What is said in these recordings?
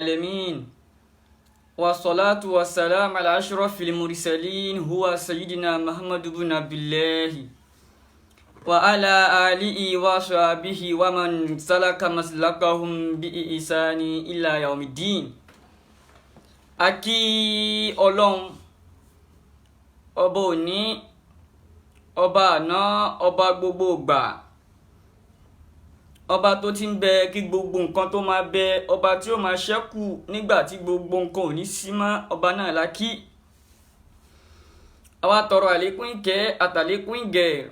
العالمين، والصلاة والسلام على أشرف المرسلين، هو سيدنا محمد بن عبد الله، وعلى آله وصحبه ومن سلك مسلكهم بإحسان إلى يوم الدين. A kí Ọlọ́run, ọba òní, ọba àná, ọba gbogbo ìgbà, ọba tó ti ń bẹ kí gbogbo nǹkan tó máa bẹ, ọba tí ó máa ṣẹ́kù nígbà tí gbogbo nǹkan ò ní sí mọ́, ọba náà la kí. Àwa tọrọ àlékún ìkẹ́ àtàlékún ìgẹ̀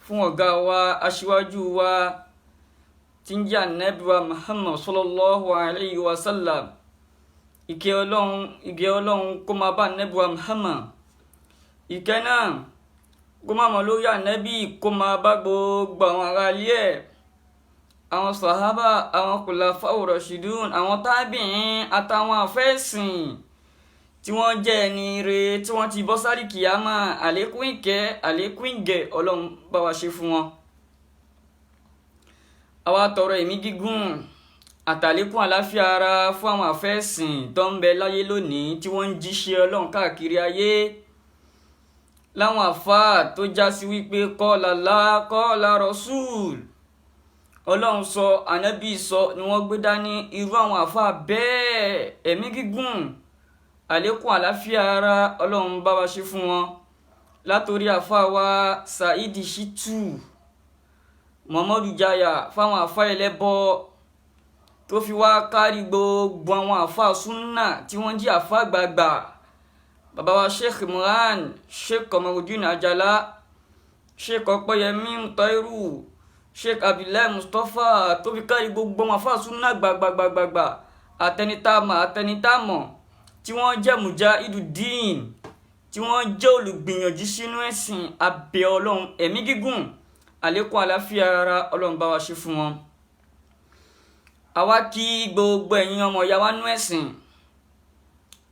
fún ọ̀gá wa, aṣíwájú wa, tí ń jẹ́ Ànábì wa Muhammad sallallahu alayhi wa sallam. Ìkẹ́ Ọlọ́run, ìgẹ̀ Ọlọ́run kó máa bá Ànábì wa Muhammad. Ìkẹ́ náà kó máa mọ̀ lórí Ànábì, kó máa bá gbogbo àwọn ará ilé ẹ̀, àwọn sàhábà, àwọn khulafa'u rashidun, àwọn tábìín àtàwọn àfẹ́sìn tí wọ́n jẹ́ ẹni ire tí wọ́n ti bọ́ sáré kìámà. Àlékún ìkẹ́, àlékún ìgẹ̀ Ọlọ́run bá wa ṣe fún wọn. Àwa tọrọ ẹ̀mí gígùn àtàlékún àláfíà ara fún àwọn àfẹ́sìn tó ń bẹ láyé lónìí, tí wọ́n ń jíṣẹ́ Ọlọ́run káàkiri ayé, láwọn àfáà tó já sí wípé qala Allah, qala Rasul, Ọlọ́run sọ, Ànábì sọ ni wọ́n gbé dání. Irú àwọn àfáà bẹ́ẹ̀, ẹ̀mí gígùn, àlékún àláfíà ara Ọlọ́run bá wa ṣe fún wọn, látòrí àfáà wa Saidi Shittu, Muhammadu Jaya, fáwọn àfáà ẹlẹ́bọ, tó fi wá kárí gbogbo àwọn àfáà súnà tí wọ́n jí àfáà gbàgbà, bàbá wa Sheikh Imran, Sheikh Kamarudin Ajala, Sheikh Ọpẹ́yẹmí Mutairu, Sheikh Abdullahi Mustapha, tó fi kárí gbogbo àwọn àfáà súnà gbàgbàgbàgbà, àtẹnitámọ̀ àtẹnitámọ̀, tí wọ́n jẹ́ mujahideen, tí wọ́n jẹ́ olùgbìyànjú sínú ẹ̀sìn. Abẹ́ Ọlọ́run, ẹ̀mí gígùn, àlékún àláfíà ara Ọlọ́run bá wa ṣe fún wọn. Àwa kí gbogbo ẹ̀yin ọmọ ìyá wa nú ẹ̀sìn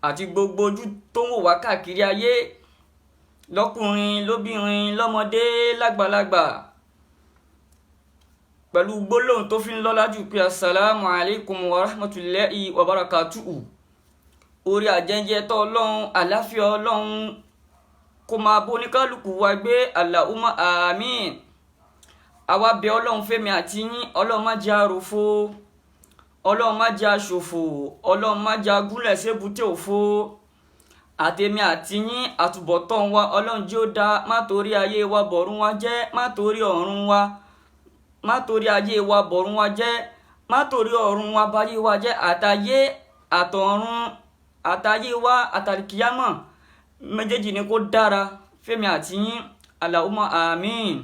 àti gbogbo ojú tó ń wò wá káàkiri ayé, lọ́kùnrin, lóbìnrin, lọ́mọdé, lágbàlagbà, pẹ̀lú gbólóhùn tó fi ń lọ́lá jù pé asalaamu alaykum wa rahmatulahi wa barakatuhu. Orí àjẹjẹ tó Ọlọ́run, àláfíà Ọlọ́run kó máa bó oníkálukú wa gbé. Allahumma àmín. Àwa bẹ̀ Ọlọ́run fẹ́mi àti yín. Ọlọ́run má jẹ́ àròfo, Ọlọ́run má jẹ́ àṣòfò, Ọlọ́run má jẹ́ agúnlẹ̀ sébùté òfo. Àtèmi àti yín, àtúbọ̀tán wa, Ọlọ́run jẹ́ ó dáa. Má torí ayé wa bọ̀rún wa jẹ́, má torí ọ̀run wa, má torí ayé wa bọ̀rún wa jẹ́, má torí ọ̀run wa báyé wa jẹ́. Àtayé àtọ̀run, àtayé wa àtàlìkíyámọ̀ méjèèjì ni kó dára fẹ́mi àti yín. Allahumma àmín.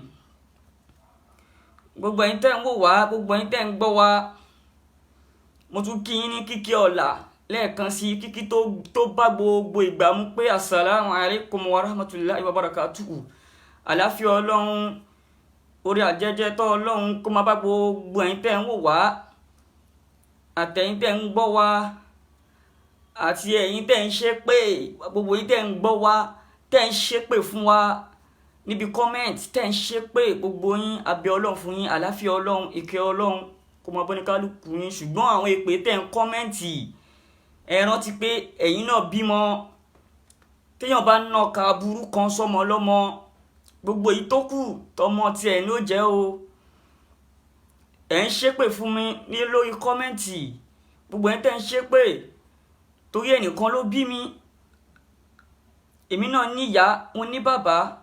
Gbogbo ẹ̀yin tẹ́ ń wò wá, gbogbo ẹ̀yin tẹ́ ń gbọ́ wá, mo tún kí yín ní kíkí ọ̀la lẹ́ẹ̀kan sí, kíkí tó bá gbogbo ìgbà mú pé asalaamu alaykum wa rahmatulahi wa barakatuhu. Àláfíà Ọlọ́run, orí àjẹjẹ tó Ọlọ́run kó máa bá gbogbo ẹ̀yin tẹ́ ń wò wá, àtẹ̀yin tẹ́ ń gbọ́ wá, àti ẹ̀yin tẹ́ ń ṣépè, gbogbo ẹ̀yin tẹ́ ń gbọ́ wá, tẹ́ ń ṣépè fún wa níbi comment, tẹ́ ń ṣépè, gbogbo yín, abẹ́ Ọlọ́run fún yín. Àláfíà Ọlọ́run, ìkẹ́ Ọlọ́run kó máa bọ́ ní kálukú yín. Ṣùgbọ́n àwọn èpè tẹ́ ń comment, ẹ rántí pé ẹ̀yin náà bímọ. Téèyàn bá nàka aburú kan sọmọ lọ́mọ, gbogbo èyí tó kù tọmọ tiẹ̀ ní ó jẹ́ o. Ẹ̀ ń ṣépè fún mi ní lórí comment, gbogbo ẹ̀ tẹ́ ń ṣépè, torí ẹnìkan ló bí mi, èmi náà níyàá, mo ní bàbá,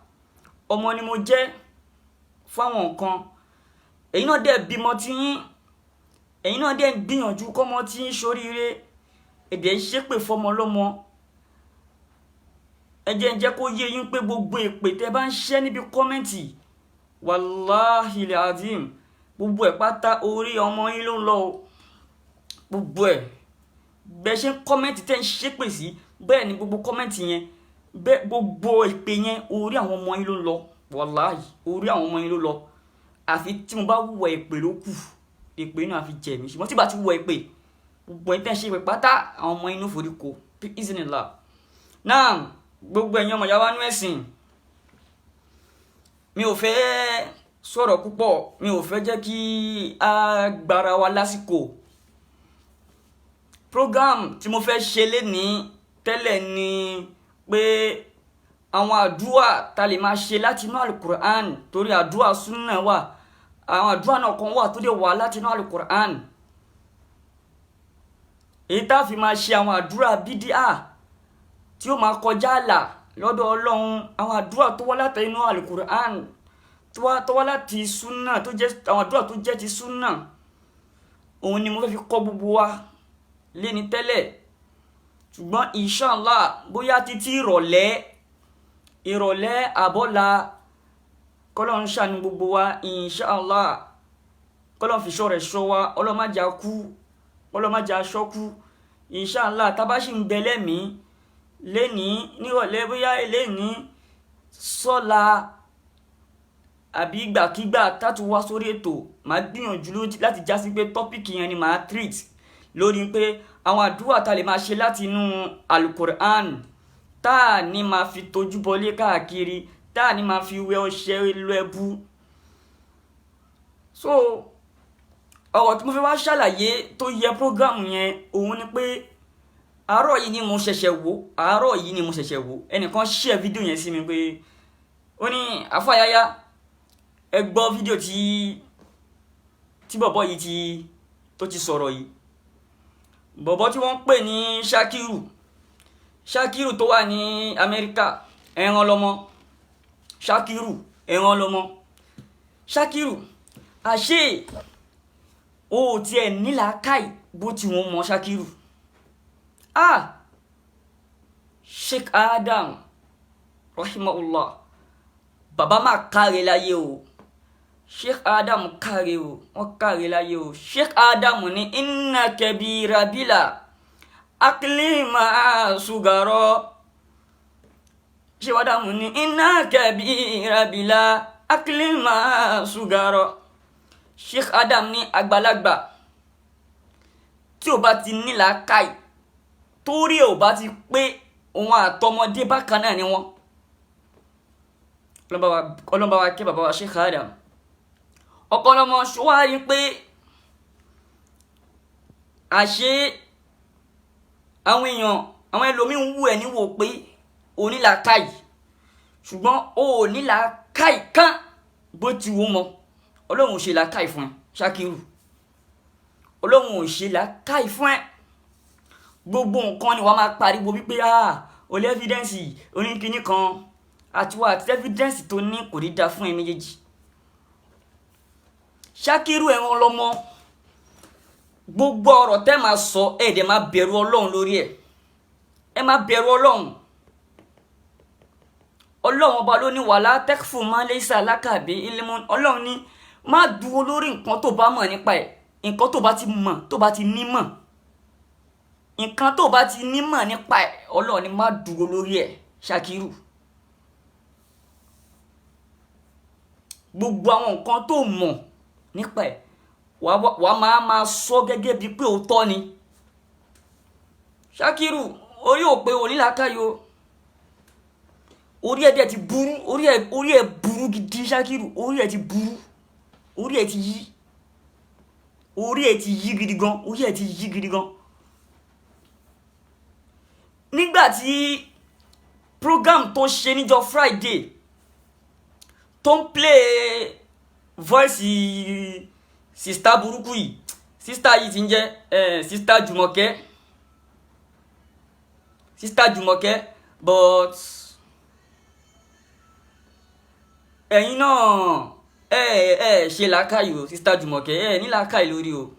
ọmọ ni mo jẹ́ fáwọn nǹkan. Ẹ̀yin náà dẹ̀ bímọ tí yín, ẹ̀yin náà dẹ̀ ń gbìyànjú kọ́mọ tí ń ṣoríire, èdè ń ṣépè fọmọ lọ́mọ. Ẹ jẹ́ ń jẹ́ kó yé yín pé gbogbo èpè tẹ́ bá ń ṣẹ́ níbi comment, wàláhì azim, gbogbo ẹ̀ pátá, orí ọmọ yín ló ń lọ o. Gbogbo ẹ̀ bẹ́ẹ̀ ṣe ń comment, tẹ́ ń ṣépè sí, bẹ́ẹ̀ ni gbogbo comment yẹn, bẹ́ẹ̀ gbogbo èpè yẹn, orí àwọn ọmọ yín ló ń lọ. Wàláhì, orí àwọn ọmọ yín ló lọ. Àfi tí mo bá wùwà èpè ló kù, èpè náà fi jẹ mí. Ṣùgbọ́n tí bá ti wùwà èpè, gbogbo ẹ̀ tẹ́ ń ṣe èpè pátá, àwọn ọmọ yín ló forí ko bí iznillah. Náà gbogbo ẹ̀yin ọmọ ìyá wa nú ẹ̀sìn, mi ò fẹ́ sọ̀rọ̀ púpọ̀, mi ò fẹ́ jẹ́ kí a gbára wa lásìkò. Program tí mo fẹ́ ṣe lénìí tẹ́lẹ̀ ni pé àwọn àdúà ta lè máa ṣe láti inú alukur'an, torí àdúà súnà wà, àwọn àdúà náà kan wà tó lè wà láti inú alukur'an, èyí tá a fi máa ṣe àwọn àdúrà bídíà tí ó máa kọjá àlà lọ́dọ̀ Ọlọ́run, àwọn àdúrà tó wá láti inú alukur'an, tó wá láti súnà, tó jẹ́ àwọn àdúrà tó jẹ́ ti súnà, òun ni mo fẹ́ fi kọ́ gbogbo wa léni tẹ́lẹ̀. Ṣùgbọ́n inshallah, bóyá títí ìrọ̀lẹ́ ìrọ̀lẹ́ àbọ́là, kọ́lọ́n ṣàánú gbogbo wa inshallah, kọ́lọ́n fìṣọ́ rẹ̀ ṣọ́ wa, Ọlọ́run má jẹ́ á kú, Ọlọ́run má jẹ́ á ṣọ́kú inshallah. Tá bá ṣì ń bẹ lẹ́mìí lénìí nírọ̀lẹ́, bóyá lénìí sọ́la àbí ìgbàkígbà tátù wá sórí ètò, màá gbìyànjú láti jásí pé topic yẹn ni màá treat lórí pé àwọn àdúrà tá lè máa ṣe láti inú alukur'an, tá a ní máa fi tójú bọlé káàkiri, tá a ní máa fi wẹ ọṣẹ lọ ẹbú. So ọ̀rọ̀ tí mo fẹ́ wá ṣàlàyé tó yẹ program yẹn, òun ni pé àárọ̀ yìí ni mo ṣẹ̀ṣẹ̀ wò, àárọ̀ yìí ni mo ṣẹ̀ṣẹ̀ wò, ẹnìkan share fídíò yẹn sí mi pé ó ní, "Àfàyáyá, ẹ gbọ́ fídíò tí bọ̀bọ̀ yìí ti tó ti sọ̀rọ̀ yìí." Bọ̀bọ̀ tí wọ́n ń pè ní Shakiru, Shakiru tó wà ní Amẹ́ríkà, ẹran lọ́mọ Shakiru, ẹran lọ́mọ Shakiru. Àṣé o ò tiẹ̀ nílàákàì bó ti wọ́n mọ Shakiru. Ah, Sheikh Adam rahimahullah, bàbá máa káre láyé o. Sheikh Adam káre o, wọ́n káre láyé o. Sheikh Adam ní inna kabira bila akilima sugaro. Sheikh Adam ní inna kabira bila akilima sugaro. Sheikh Adam ní àgbàlagbà tí o bá ti nílàákàì, torí ò bá ti pé, òun àtọmọdé bákan náà ni wọ́n. Ọlọ́mọba wa kí bàbá wa Sheikh Adam ọ̀pọ̀lọmọ ṣọwárí pé àṣé àwọn èèyàn, àwọn ẹlòmíín wù ẹ́ níwò pé onílàákàyè, ṣùgbọ́n o ò nílàákàyè kán bó ti wù mọ́. Ọlọ́run ò ṣe làákàyè fún ẹ, Ṣakiru. Ọlọ́run ò ṣe làákàyè fún ẹ. Gbogbo nǹkan ni wàá máa pariwo wípé, ah, o lè evidence oníkinní kan àtiwá àti evidence tó ní kò ní da fún ẹ méjèèjì. Ṣakiru ẹ̀wọ̀n lọ́mọ, gbogbo ọ̀rọ̀ tẹ́ máa sọ, ẹ̀ dẹ̀ máa bẹ̀rù Ọlọ́run lórí ẹ̀. Ẹ máa bẹ̀rù Ọlọ́run. Ọlọ́run ọba ló ní wala takfu ma laysa laka bi ilmun. Ọlọ́run ní má dúró lórí nǹkan tó bá mọ̀ nípa ẹ̀. Nǹkan tó bá ti mọ̀, tó bá ti nímọ̀, nǹkan tó bá ti nímọ̀ nípa ẹ̀, Ọlọ́run ní má dúró lórí ẹ̀. Ṣakiru, gbogbo àwọn nǹkan tó mọ̀ nípa ẹ̀, wàá máa sọ gẹ́gẹ́ bíi pé òótọ́ ni. Ṣakiru, orí ò pé, onílàákàyò, orí ẹ̀ dẹ̀ ti burú, orí ẹ̀ burú gidi. Ṣakiru, orí ẹ̀ ti burú, orí ẹ̀ ti yí, orí ẹ̀ ti yí gidi gan, orí ẹ̀ ti yí gidi gan. Nígbà tí program tó ṣe níjọ́ Friday, tó ń play voice sister burúkú yìí, sister yìí ti ń jẹ́ sister Jùmọ̀kẹ́, sister Jùmọ̀kẹ́, but ẹ̀yin náà ẹ ṣe làákàyè o. Sister Jùmọ̀kẹ́, ẹ ní làákàyè lórí o.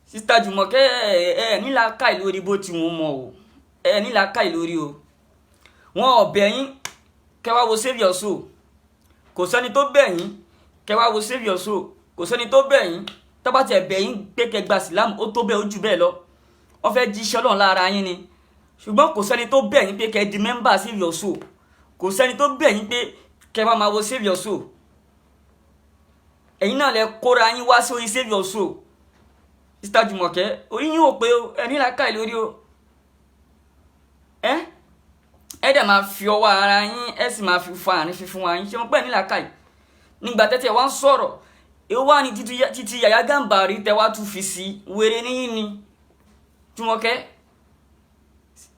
Sister Jùmọ̀kẹ́, ẹ ní làákàyè lórí bó ti wọn mọ o. Ẹ ní làákàyè lórí o. Wọn ò bẹ̀ yín kẹ́ wá wo Save Your Soul. Kò sẹ́ni tó bẹ̀ yín kẹ́ wá wo Save Your Soul. Kò sẹ́ni tó bẹ̀ yín. Tó bá tiẹ̀ bẹ̀ yín pé kẹ́ gba Islam, ó tó bẹ́ẹ̀, ó jù bẹ́ẹ̀ lọ. Wọ́n fẹ́ jíṣẹ́ Ọlọ́run lára yín ni. Ṣùgbọ́n kò sẹ́ni tó bẹ̀ yín pé kẹ́ di mẹ́mbà Save Your Soul. Kò sẹ́ni tó bẹ̀ yín pé kẹ́ wá máa wo Save Your Soul. Ẹ̀yin náà lẹ kóra yín wá sórí Save Your Soul. Sister Jùmọ̀kẹ́, orí yín ò pé o. Ẹ ní làákàyè lórí o. Ẹ dẹ̀ máa fi ọwọ́ ara yín, ẹ sì máa fi fa àárín fífún wa yín. Ṣé wọ́n pẹ́ ní làákàyè nígbà tẹ́tẹ́ wá ń sọ̀rọ̀? Èwo wà ní títí Yàyà Gàmbàrí tẹ wá tún fi sí? Wèrè níyìn ni Jùmọ̀kẹ́.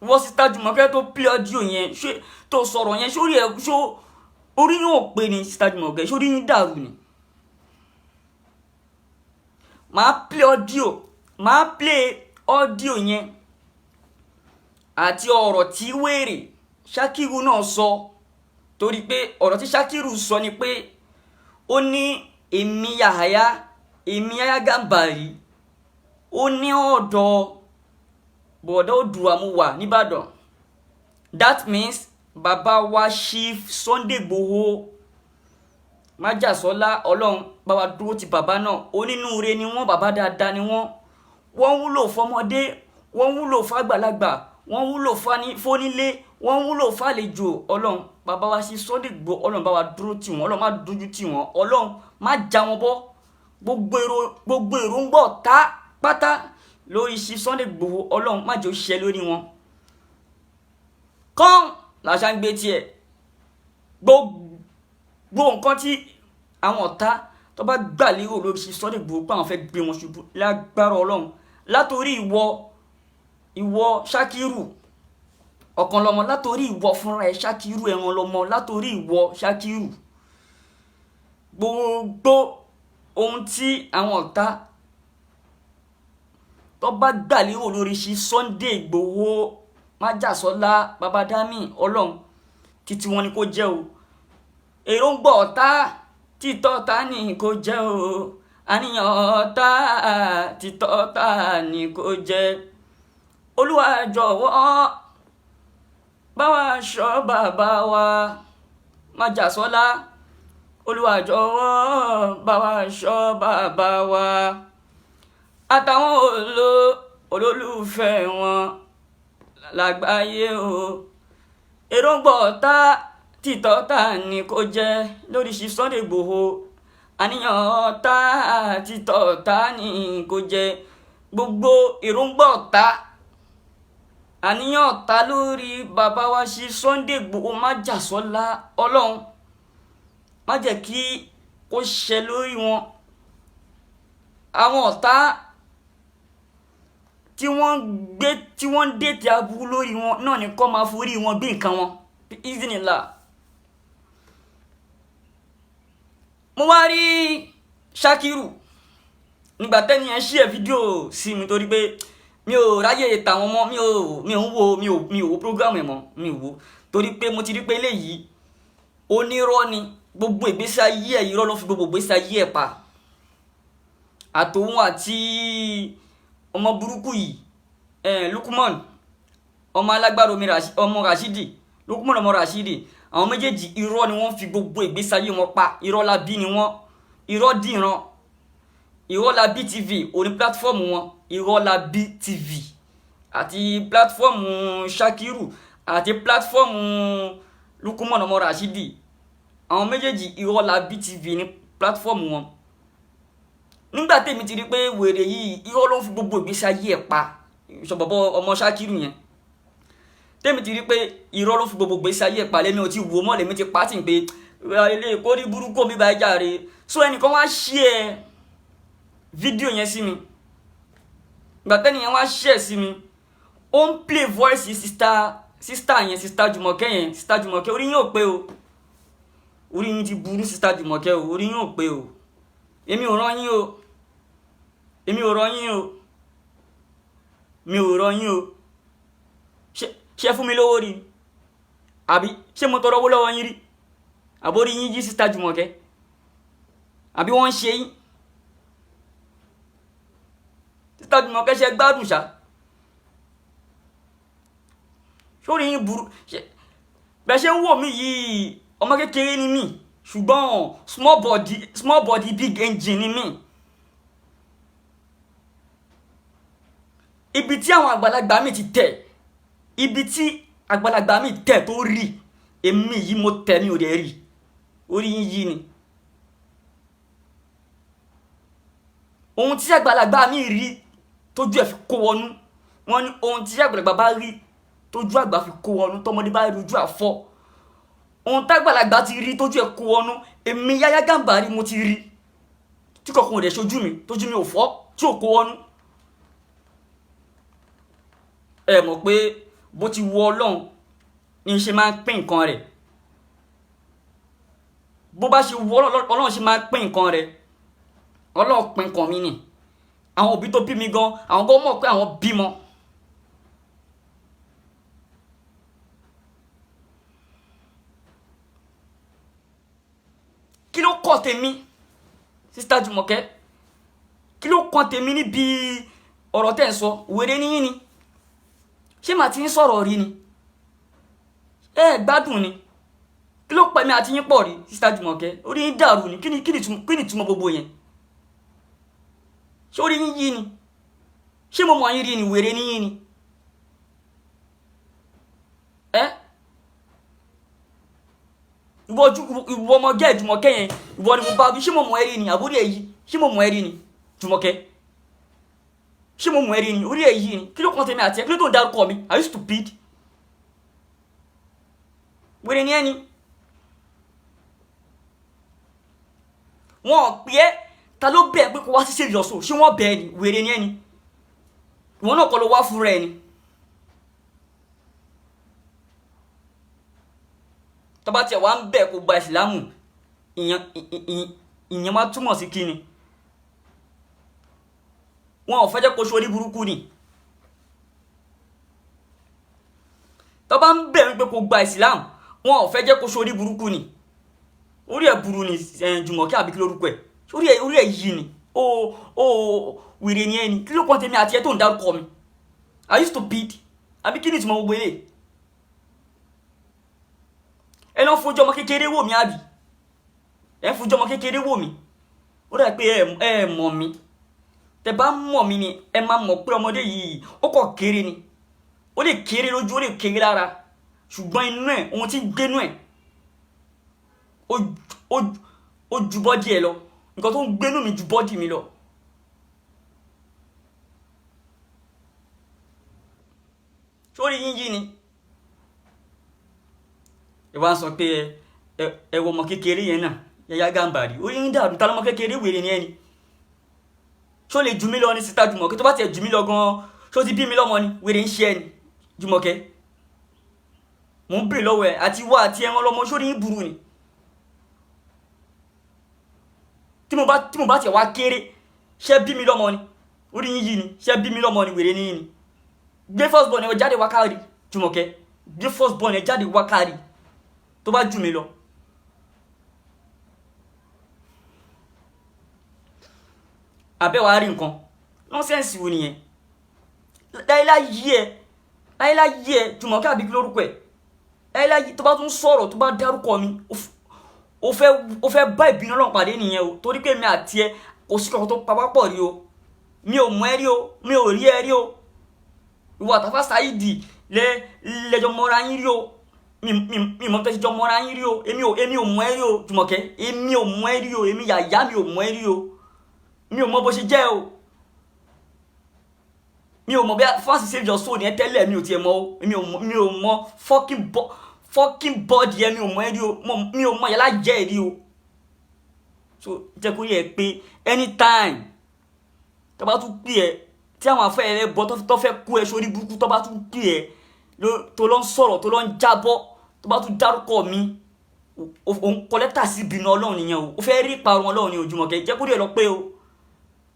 Wọ́n sister Jùmọ̀kẹ́ tó play audio yẹn, ṣé tó sọ̀rọ̀ yẹn sórí ẹ̀, ṣó orí yóò pé ni? Sister Jùmọ̀kẹ́, sórí yín dàrú ni? Màá play audio, màá play audio yẹn àti ọ̀rọ̀ tí wèrè Ṣakiru náà sọ, torí pé ọ̀rọ̀ tí Ṣakiru sọ ni pé ó ní èmi Yàyà, èmi Yàyà Gàmbàrí, ó ní ọ̀dọ̀ bọ̀dọ̀ Oòduà mo wà nìbàdàn. That means bàbá wa Chief Sunday Igboho májàsọ́lá, Ọlọ́run bá wa dúró ti bàbá náà. Onínúure ni wọ́n, bàbá dáadáa ni wọ́n. Wọ́n wúlò fọmọdé, wọ́n wúlò fàgbàlagbà, wọ́n wúlò fónílé, wọ́n wúlò fàlejò. Ọlọ́run, bàbá wa Chief Sunday Igboho, Ọlọ́run bá wa dúró tì wọ́n. Ọlọ́run má dójú tì wọ́n, Ọlọ́run má já wọn bọ́. Gbogbo èrò, gbogbo èròǹgbà ọ̀tá pátá lórí Chief Sunday Igboho, Ọlọ́run má jẹ́ ó ṣẹ lórí wọn. Kán làṣà ń gbé tiẹ̀. Gbogbo nǹkan tí àwọn ọ̀tá tó bá gbà lérò lórí Chief Sunday Igboho pé àwọn fẹ́ gbé wọn ṣubú, lágbára Ọlọ́run, látòrí ìwọ, ìwọ Ṣakiru ọ̀kan lọ́mọ, látòrí ìwọ fúnra ẹ̀ Ṣakiru ẹ̀wọ̀n lọ́mọ, látòrí ìwọ Ṣakiru, gbogbo ohun tí àwọn ọ̀tá tó bá gbà lérò lórí Chief Sunday Igboho májàsọ́lá babadami, Ọlọ́run, títí wọn ni kò jẹ́ o. Èròǹgbà ọ̀tá, títọ́ ta ni kò jẹ́ o. Àníyàn ọ̀tá, títọ́ ta ni kò jẹ́. Olúwa, jọ̀wọ́ bá wa ṣọ́ bàbá wa májàsọ́lá. Olúwa, jọ̀wọ́ bá wa ṣọ́ bàbá wa àtàwọn olólùfẹ́ wọn lágbàáyé o. Èròǹgbà ọ̀tá, títọ́ ta ni kò jẹ́ lórí Chief Sunday Igboho. Àníyàn ọ̀tá, títọ́ ta ni kò jẹ́. Gbogbo èròǹgbà ọ̀tá, àníyàn ọ̀tá lórí bàbá wa Chief Sunday Igboho májàsọ́lá, Ọlọ́run má jẹ́ kí kó ṣẹ lórí wọn. Àwọn ọ̀tá tí wọ́n gbé, tí wọ́n ń dètè aburú lórí wọn náà ni kó máa forí wọn gbé nǹkan wọn ìzìnìlá. Mo wá rí Ṣakiru nígbà tẹ́ni ẹ ṣí ẹ fídíò sí mi, torí pé mi ò ráyè tàwọn mọ́, mi ò ń wo, mi ò wo program ẹ̀ mọ́, mi ò wo, torí pé mo ti rí pé eléyìí onírọ́ ni. Gbogbo ìgbésí ayé ẹ̀, irọ́ ló fi gbogbo ìgbésí ayé ẹ̀ pa. Àtòun àti ọmọ burúkú yìí, Lukman ọmọ alágbára omi, ọmọ Rashidi, Lukman ọmọ Rashidi, àwọn méjèèjì, irọ́ ni wọ́n fi gbogbo ìgbésí ayé wọn pa. Irọ́ la bí ni wọ́n, irọ́ dìran. Irọ́ la bí TV oní platform wọn, Irọ́ la bí TV àti platform Shakiru àti platform Lukman ọmọ Rashidi, àwọn méjèèjì, Irọ́ la bí TV ní platform wọn. Nígbà tèmi ti rí pé wèrè yìí, irọ́ ló ń fi gbogbo ìgbésí ayé ẹ̀ pa, ìṣọ̀bọ̀bọ̀ ọmọ Shakiru yẹn, tèmi ti rí pé irọ́ ló fi gbogbo ìgbésí ayé ẹ̀ pa, lẹ́mi ò ti wò mọ́, lèmi ti pa á tì ń pé ilé ìkórí burúkú mi bá jàre. So ẹnìkan wá share fídíò yẹn sí mi. Ìgbà tẹ́ni yẹn wá share sí mi, ó ń play voice sister yẹn, sister Jùmọ̀kẹ́ yẹn. Sister Jùmọ̀kẹ́, orí yín ò pé o, orí yín ti burú. Sister Jùmọ̀kẹ́ o, orí yín ò pé o. Èmi ò rán yín o, èmi ò rán yín o, mi ò rán yín o. Ṣé fún mi lówó rí? Àbí ṣé mo tọrọ owó lọ́wọ́ yín rí? Àbórí yín jí, sister Jùmọ̀kẹ́? Àbí wọ́n ń ṣe yín, sister Jùmọ̀kẹ́? Ṣe gbádùn ṣá? Sórí yín burú bẹ́ẹ̀ ṣe ń wò mí yìí? Ọmọ kékeré ni mí, ṣùgbọ́n small body, small body big engine ni mí. Ibi tí àwọn àgbàlagbà mi ti tẹ̀, ibi tí àgbàlagbà mi tẹ̀ tó rí, èmi yìí mo tẹ̀, mi ò dẹ̀ rí. Orí yín yí ni. Ohun tí àgbàlagbà mi rí tójú ẹ̀ fi kó wọnú, wọ́n ní ohun tí àgbàlagbà bá rí tójú àgbà fi kó wọnú, tọmọdé bá rí, ojú àfọ́. Ohun tágbàlagbà ti rí tójú ẹ̀ kó wọnú, èmi Yáyá Gàmbàrí mo ti rí. Tí kankan ò dẹ̀ ṣojú mi, tójú mi ò fọ́, tí ò kó wọnú. Ẹ mọ̀ pé bó ti wọ Ọlọ́run ní ṣe máa ń pín nǹkan rẹ̀. Bó bá ṣe wọ Ọlọ́run ṣe máa ń pín nǹkan rẹ̀. Ọlọ́run pín nǹkan mi nì. Àwọn òbí tó bí mi gan, àwọn gan mọ̀ pé àwọn bímọ. Kí ló kọ́ tèmi, Sister Jùmọ̀kẹ́? Kí ló kàn tèmi níbi ọ̀rọ̀ tẹ́ ń sọ? Wèrè níyìn ni. Ṣé màá ti ń sọ̀rọ̀ rí ni? Ẹ gbádùn ni. Kí ló pẹ̀mí àti yín pọ̀ rí, Sister Jùmọ̀kẹ́? Orí yín dàrú ni. Kí ni ìtumọ̀ gbogbo yẹn? Ṣé orí yín yí ni? Ṣé mo mọ̀ yín rí ni? Wèrè níyìn ni. Ẹ ìwọ ọmọgẹ́ Jùmọ̀kẹ́ yẹn, ìwọ ni mo bá wí. Ṣé mo mọ̀ ẹ́ rí ni? Àbórí ẹ̀ yí? Ṣé mo mọ̀ ẹ́ rí ni, Jùmọ̀kẹ́? Ṣé mo mọ̀ ẹ́ rí ni? Orí ẹ̀ yí ni. Kí ló kàn tèmi àti ẹ? Kí ló tó ń dárúkọ mi? Are you stupid? Wèrè ni ẹ ni. Wọn ò pè é. Ta ló bẹ̀ pé kó wá sí Save Your Soul? Ṣé wọ́n bẹ̀ ẹ́ ni? Wèrè ni ẹ ni. Ìwọ náà kọ́ ló wá fúnra ẹ ni. Tó bá tiẹ̀ wá ń bẹ̀ kó gba ìsìlámù, ìyẹn máa túmọ̀ sí kí ni? Wọn ò fẹ́ jẹ́ kó ṣorí burúkú ni. Tó bá ń bẹ̀ wípé kó gba ìsìlámù, wọn ò fẹ́ jẹ́ kó ṣorí burúkú ni. Orí ẹ̀ burú ni. Jùmọ̀kẹ́ àbí kí lórúkọ ẹ̀? Orí ẹ̀ yìí ni. Ó wèrè ni ẹ ni. Kí ló kàn tèmi àti ẹ tó ń dárúkọ mi? Are you stupid? Àbí kí ni ìtumọ̀ gbogbo eléyìí? Ẹ lọ fojú ọmọ kékeré wò mí, àbí ẹ fojú ọmọ kékeré wò mí? Ó dà pé ẹ mọ̀ mí. Tẹ bá mọ̀ mí ni, ẹ máa mọ̀ pé ọmọdé yìí ó kọ̀ kéré ni. Ó lè kéré lójú, ó lè kéré lára, ṣùgbọ́n inú ẹ̀, ohun tí ń gbénú ẹ̀, ó ju body ẹ lọ. Nǹkan tó ń gbénú mi ju body mi lọ. Sórí yín yí ni. Ẹ wá ń sọ pé ẹ wọ ọmọ kékeré yẹn náà, Yaya Gambari. Orí yín dàrú. Ta lọmọ kékeré? Wèrè ni ẹ ni. Ṣó lè jù mí lọ ní, Sister Jùmọ̀kẹ́? Tó bá tiẹ̀ jù mí lọ gan-an, ṣó ti bí mi lọ́mọ ni? Wèrè ń ṣe ẹ ni, Jùmọ̀kẹ́. Mò ń bè lọ́wọ́ ẹ àti wá àti ẹran lọ́mọ. Sórí yín burú ni. Tí mo bá tiẹ̀ wá kéré, ṣé bí mi lọ́mọ ni? Orí yín yìí ni. Ṣé bí mi lọ́mọ ni? Wèrè ni yín ni. Gbé first born ẹ jáde wá kárí. Jùmọ̀kẹ́, gbé first born ẹ jáde wá kárí tó bá jù mí lọ. Àbẹ́ wàá rí nǹkan nonsense wo nìyẹn? Láyéláyé ẹ, láyéláyé ẹ, Jùmọ̀kẹ́ àbí kí lórúkọ ẹ, láyéláyé, tó bá tún sọ̀rọ̀, tó bá dárúkọ mi, ó fẹ́ bá ìbínú Ọlọ́run pàdé nìyẹn o, torí pé mi àti ẹ, kò sí kankan tó pa wá pọ̀ rí o. Mi ò mọ̀ ẹ́ rí o, mi ò rí ẹ rí o. Ìwọ àtàfà Sáyídì lẹ lẹjọ mọ́ra yín rí o. Mi mọ̀ tẹ́sí jọ mọ́ra yín rí o. Èmi ò mọ̀ ẹ́ rí o, Jùmọ̀kẹ́. Èmi ò mọ̀ ẹ́ rí o. Èmi yàyà, mi ò mọ̀ ẹ́ rí o. Mi ò mọ̀ bó ṣe jẹ́ o. Mi ò mọ̀ bí fans Save Your Soul yẹn tẹ́lẹ̀. Mi ò tiẹ̀ mọ̀ o. Èmi ò mọ̀ fucking body ẹ. Mi ò mọ̀ ẹ́ rí o. Mi ò mọ̀ yàrá jẹ́ ẹ rí o. So jẹ́ kó yẹ pé anytime tó bá tún pè ẹ́, tí àwọn afẹ́ rẹ bọ́ tó fẹ́ kú ẹ sórí burúkú, tó bá tún pè ẹ́, tó lọ ń sọ̀rọ̀, tó lọ ń jábọ́, tó bá tún dárúkọ mi, òun kọ lẹ́tà sí ìbínú Ọlọ́run nìyẹn o. Ó fẹ́ rí ìparun Ọlọ́run ní Jùmọ̀kẹ́. Jẹ́ kó rí ẹ lọ pé o,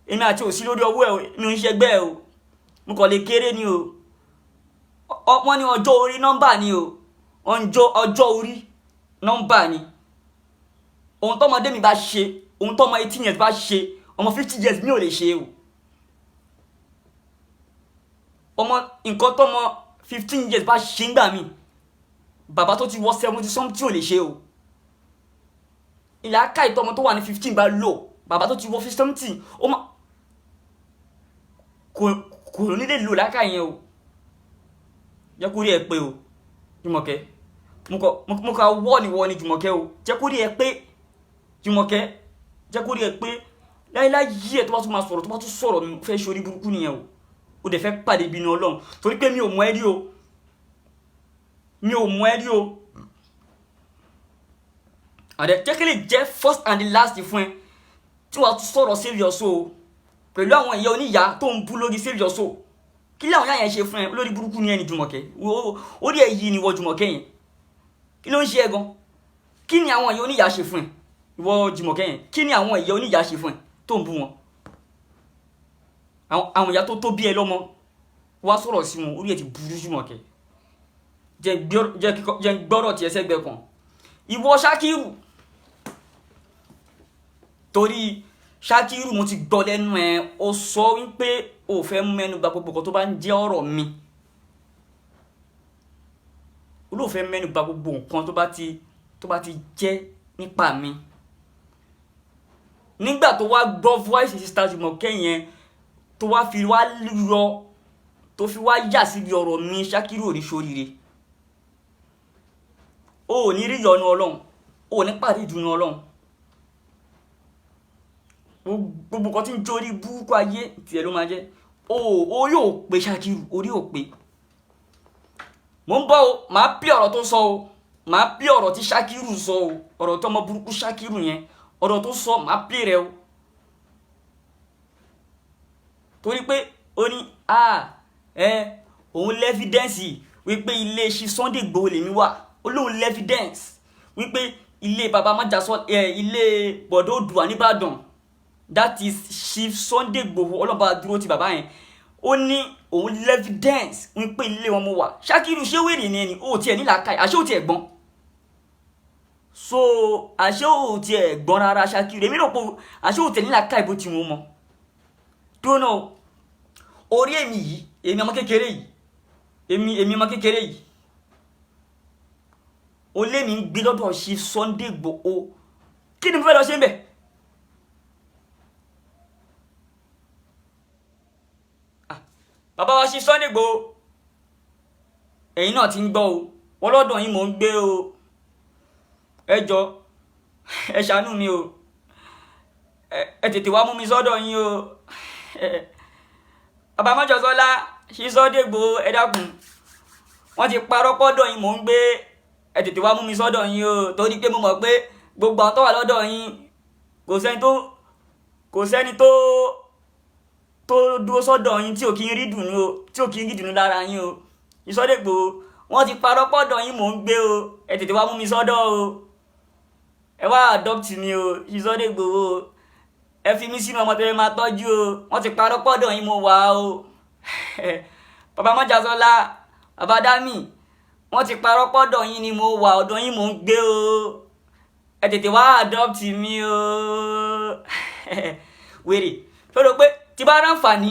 èmi àti òsí lórí ọwọ́ ẹ o. Mi ò ń ṣẹgbẹ́ ẹ o. Mo kàn lè kéré ni o. Wọ́n ní ọjọ́ orí nọ́mbà ni o. Ọjọ́ orí nọ́mbà ni. Ohun tọ́mọdé mi bá ṣe, ohun tọ́mọ 18 years bá ṣe, ọmọ 50 years mi ò lè ṣe o. Ọmọ nǹkan tọ́mọ 15 years bá ṣe ń gbà mí, bàbá tó ti wọ 70 something ò lè ṣe o. Ìlàkà ìtọ́mọ tó wà ní 15 bá lò, bàbá tó ti wọ 50 something ó má kò ní lè lò lákà yẹn o. Jẹ́ kó rí ẹ pé o, Jùmọ̀kẹ́. Mo kà wọ́ ni wọ́ ni, Jùmọ̀kẹ́ o. Jẹ́ kó rí ẹ pé, Jùmọ̀kẹ́. Jẹ́ kó rí ẹ pé. Láyéláyé ẹ, tó bá tún máa sọ̀rọ̀, tó bá tún sọ̀rọ̀ mi, fẹ́ ṣe orí burúkú nìyẹn o. Ó dẹ̀ fẹ́ pàdé ìbínú Ọlọ́run, torí pé mi ò mọ̀ ẹ́ rí o. Mi ò mọ̀ ẹ́ rí o. Àdẹ jẹ́ kí lè jẹ́ first and the last fún ẹ. Tí wàá tún sọ̀rọ̀ save your soul pẹ̀lú àwọn ìyá oníyàá tó ń bú lórí save your soul, kí làwọn ìyá yẹn ṣe fún ẹ? Lórí burúkú ni ẹni Jùmọ̀kẹ́, orí ẹ̀ yìí ni wọ Jùmọ̀kẹ́ yẹn. Kí ló ń ṣe ẹ gan? Kí ni àwọn ìyá oníyàá ṣe fún ẹ, ìwọ Jùmọ̀kẹ́ yẹn? Kí ni àwọn ìyá oníyàá ṣe fún ẹ tó ń bú wọn? Àwọn ìyá tó tó bí ẹ lọ́mọ, wá sọ̀rọ̀ sí wọn, orí ẹ ti burú. Jùmọ̀kẹ́, jẹ́ gbọ́rọ̀ tiẹ̀ sẹ́gbẹ̀ẹ́ kan. Ìwọ Ṣakiru, torí Ṣakiru, mo ti gbọ́ lẹ́nu ẹ, ó sọ wípé o fẹ́ mẹ́nu bà gbogbo nǹkan tó bá ń jẹ́ ọ̀rọ̀ mi. O ló fẹ́ mẹ́nu bà gbogbo nǹkan tó bá ti jẹ́ nípa mi. Nígbà tó wá gbọ́ voice sister Jùmọ̀kẹ́ yẹn, tó wá fi wá yọ, tó fi wá yà síbi ọ̀rọ̀ mi, Ṣakiru, ò ní ṣoríire, o ò ní rí ìyọ́nú Ọlọ́run, o ò ní pàdé ìdùnnú Ọlọ́run. Gbogbo nǹkan tí ń jórí burúkú ayé tiẹ̀ ló máa jẹ́. O orí ò pé, Ṣakiru, orí ò pé. Mo ń bọ̀ o, màá pí ọ̀rọ̀ tó sọ o, màá pí ọ̀rọ̀ tí Ṣakiru sọ o, ọ̀rọ̀ tó ọmọ burúkú Ṣakiru yẹn, ọ̀rọ̀ tó sọ, màá pí rẹ o. Torí pé ó ní ẹ òun l'evidence wípé ilé iṣẹ́ Sunday Igboho lèmi wà. Ó lóun l'evidence wípé ilé baba májàsọ ẹ, ilé bọ̀dọ̀ Oòduà nìbàdàn, that is Chief Sunday Igboho, ọlọ́ba dúró ti bàbá yẹn. Ó ní òun l'evidence wípé ilé wọn mo wà. Ṣakiru, ṣé wèrè ni ẹni? Ó tiẹ̀ nílàákàyè, àṣé ó tiẹ̀ gbọ́n so? Àṣé ó tiẹ̀ gbọ́n rárá? Ṣakiru, èmi rò pé àṣé ó tiẹ̀ nílàákàyè bó ti wọn mọ dúró náà. Orí èmi yìí, èmi ọmọ kékeré yìí, èmi ọmọ kékeré yìí, ó lé mi ń gbé lọ́dọ̀ Chief Sunday Igboho. Kí ni mo fẹ́ lọ ṣe ń bẹ̀? Bàbá wa Chief Sunday Igboho, ẹ̀yin náà ti ń gbọ́ o, wọ́n lọ́dọ̀ yín mò ń gbé o. Ẹ jọ, ẹ ṣàánú mi o, ẹ tètè wá mú mi sọ́dọ̀ yín o. Bàbá Mọ́jọ́sọ́lá, Chief Sunday Igboho, ẹ dákun, wọ́n ti parọ́ pọ́dọ̀ yín mò ń gbé. Ẹ tètè wá mú mi sọ́dọ̀ yín o, torí pé mo mọ̀ pé gbogbo àwọn tó wà lọ́dọ̀ yín, kò sẹ́ni tó dúró sọ́dọ̀ yín tí ò kí ń rí dùnú o, tí ò kí ń rí dùnú lára yín o. Sunday Igboho, wọ́n ti parọ́ pọ́dọ̀ yín mò ń gbé o. Ẹ tètè wá mú mi sọ́dọ̀ o, ẹ wá adopt mi o. Sunday Igboho, ẹ fi mí sínú ọmọ tẹ́lẹ̀ máa tọ́jú o. Wọ́n ti parọ́ pọ́dọ̀ yín mo wà o. Bàbá Mọ́jàsọ́lá, bàbá Dami, wọ́n ti parọ́ pọ́dọ̀ yín ni mo wà, ọ̀dọ̀ yín mò ń gbé o. Ẹ tètè wá adopt mi o. Wèrè fẹ́ràn pé tí bá ráǹfààní,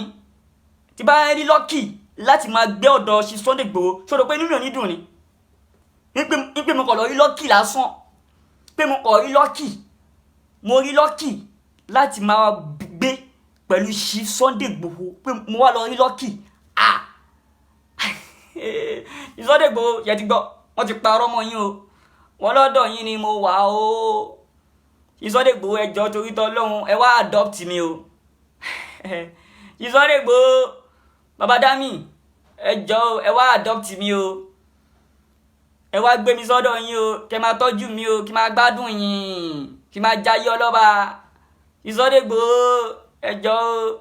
tí bá rí lucky láti máa gbé ọ̀dọ̀ Chief Sunday Igboho, ṣòro pé nínú ò ní dùn ni wípé mo kàn lọ rí lucky lásán, pé mo kàn rí lucky, mo rí lucky láti máa gbé pẹ̀lú Chief Sunday Igboho, pé mo wá lọ rí lucky. Ah, Sunday Igboho yẹ ti gbọ́, wọ́n ti parọ́ mọ́ yín o, wọ́n lọ́dọ̀ yín ni mo wà o. Sunday Igboho, ẹ jọ̀ọ́, torí t'Ọlọ́hun, ẹ wá adopt mi o. Sunday Igboho, bàbá Dami, ẹ jọ̀ọ́, ẹ wá adopt mi o, ẹ wá gbé mi sọ́dọ̀ yín o, kẹ́ máa tọ́jú mi o, kí máa gbádùn yín, kí máa jayé ọlọ́ba. Sunday Igboho, ẹ jọ̀ọ́,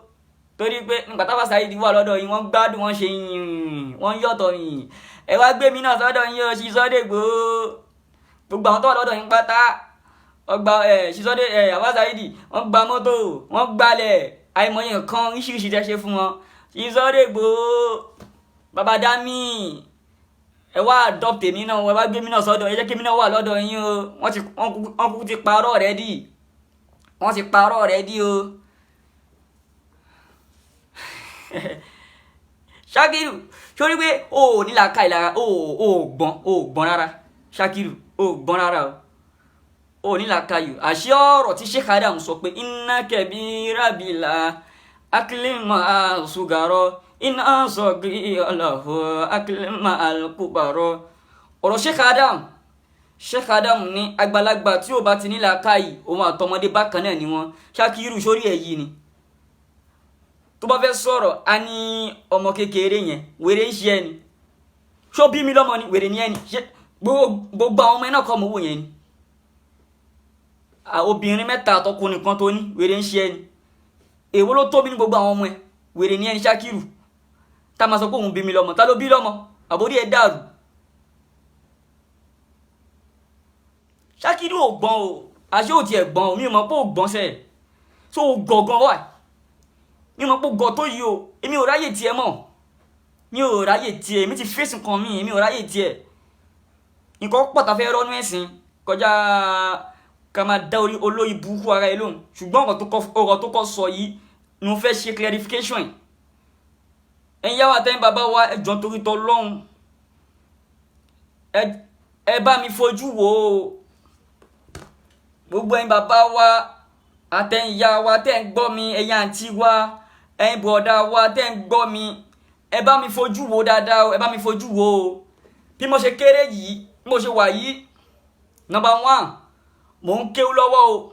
torí pé nígbà táwọn Saheed wà lọ́dọ̀ yín, wọ́n gbádùn, wọ́n ṣe yìn, wọ́n yọ̀tọ̀ yìn. Ẹ wá gbé mi náà sọ́dọ̀ yín o. Sunday Igboho, gbogbo àwọn tó wà lọ́dọ̀ yín pátá ọgbà ẹ Sunday ẹ àwa Saheed, wọ́n gba mọ́tò, wọ́n gbalẹ̀, àìmọye nǹkan oríṣiríṣi tẹ́ ṣe fún wọn. Sunday Igboho, bàbá Dami, ẹ wá adopt èmi náà, ẹ wá gbé mi náà sọ́dọ̀, ẹ jẹ́ kí èmi náà wà lọ́dọ̀ yín o. Wọ́n kúkú ti parọ́ already, wọ́n ti parọ́ already o. Ṣakiru, sórí pé o ò ní làákàyè lára, o ò gbọ́n, o ò gbọ́n rárá. Ṣakiru, o ò gbọ́n rárá o, ò ní làákàyè. Àṣé ọ̀rọ̀ tí Sheikh Adam sọ pé inna kabira bila akilima sugaro iná sọ̀gì ọlọ́hù akilima alukubaro. Ọ̀rọ̀ Sheikh Adam, Sheikh Adam ní àgbàlagbà tí ò bá ti ní làákàyè, òun àtọmọdé bákan náà ni wọn. Ṣakiru, sórí ẹ̀ yìí ni tó bá fẹ́ sọ̀rọ̀, a ní ọmọ kékeré yẹn, wèrè ń ṣe ẹni, ṣó bí mi lọ́mọ ni? Wèrè ni ẹni ṣe? Gbogbo àwọn ọmọ ẹ náà kọ́ mọ owó yẹn ni. Obìnrin mẹ́ta àtọkùnrin kan tó ní, wèrè ń ṣe ẹni. Èwo ló tóbi ní gbogbo àwọn ọmọ ẹ? Wèrè ní ẹni Ṣakiru tá a máa sọ pé òun bí mi lọ́mọ. Ta ló bí lọ́mọ? Àbórí ẹ dàrú. Ṣakiru ò gbọ́n o, àṣé ò tiẹ̀ gbọ́n o, mi ò mọ̀ pé ò gbọ́n sẹ́ẹ̀ tó o gọ̀ọ̀gan wà, mi ò mọ̀ pé o gọ̀ tó yìí o. Èmi ò ráyè tiẹ̀ mọ̀, mi ò ráyè tiẹ̀, èmi ti fèsì nǹkan mi, èmi ò ráyè tiẹ̀. Nǹkan pọ̀ tá fẹ́ rọ́nú ẹ̀sìn kọjá ká máa dá orí olóyè burúkú ara ẹ lóhùn. Ṣùgbọ́n ọ̀rọ̀ tó kọ́ sọ yìí ni mo fẹ́ ṣe clarification. Ẹ̀yin yá wa tẹ́yìn bàbá wa, ẹ jọ̀ọ́ torí t'Ọlọ́hun, ẹ bá mi fojú wò ó. Gbogbo ẹ̀yin bàbá wa àtẹ̀yin ìyá wa tẹ́ ń gbọ́ mi, ẹ̀yin àǹtí wa, ẹ̀yin bọ̀dá wa tẹ́ ń gbọ́ mi, ẹ bá mi fojú wò dáadáa o, ẹ bá mi fojú wò ó. Bí mo ṣe kéré yìí, bí mo ṣe wà yìí, number one, mò ń kéwú lọ́wọ́ o.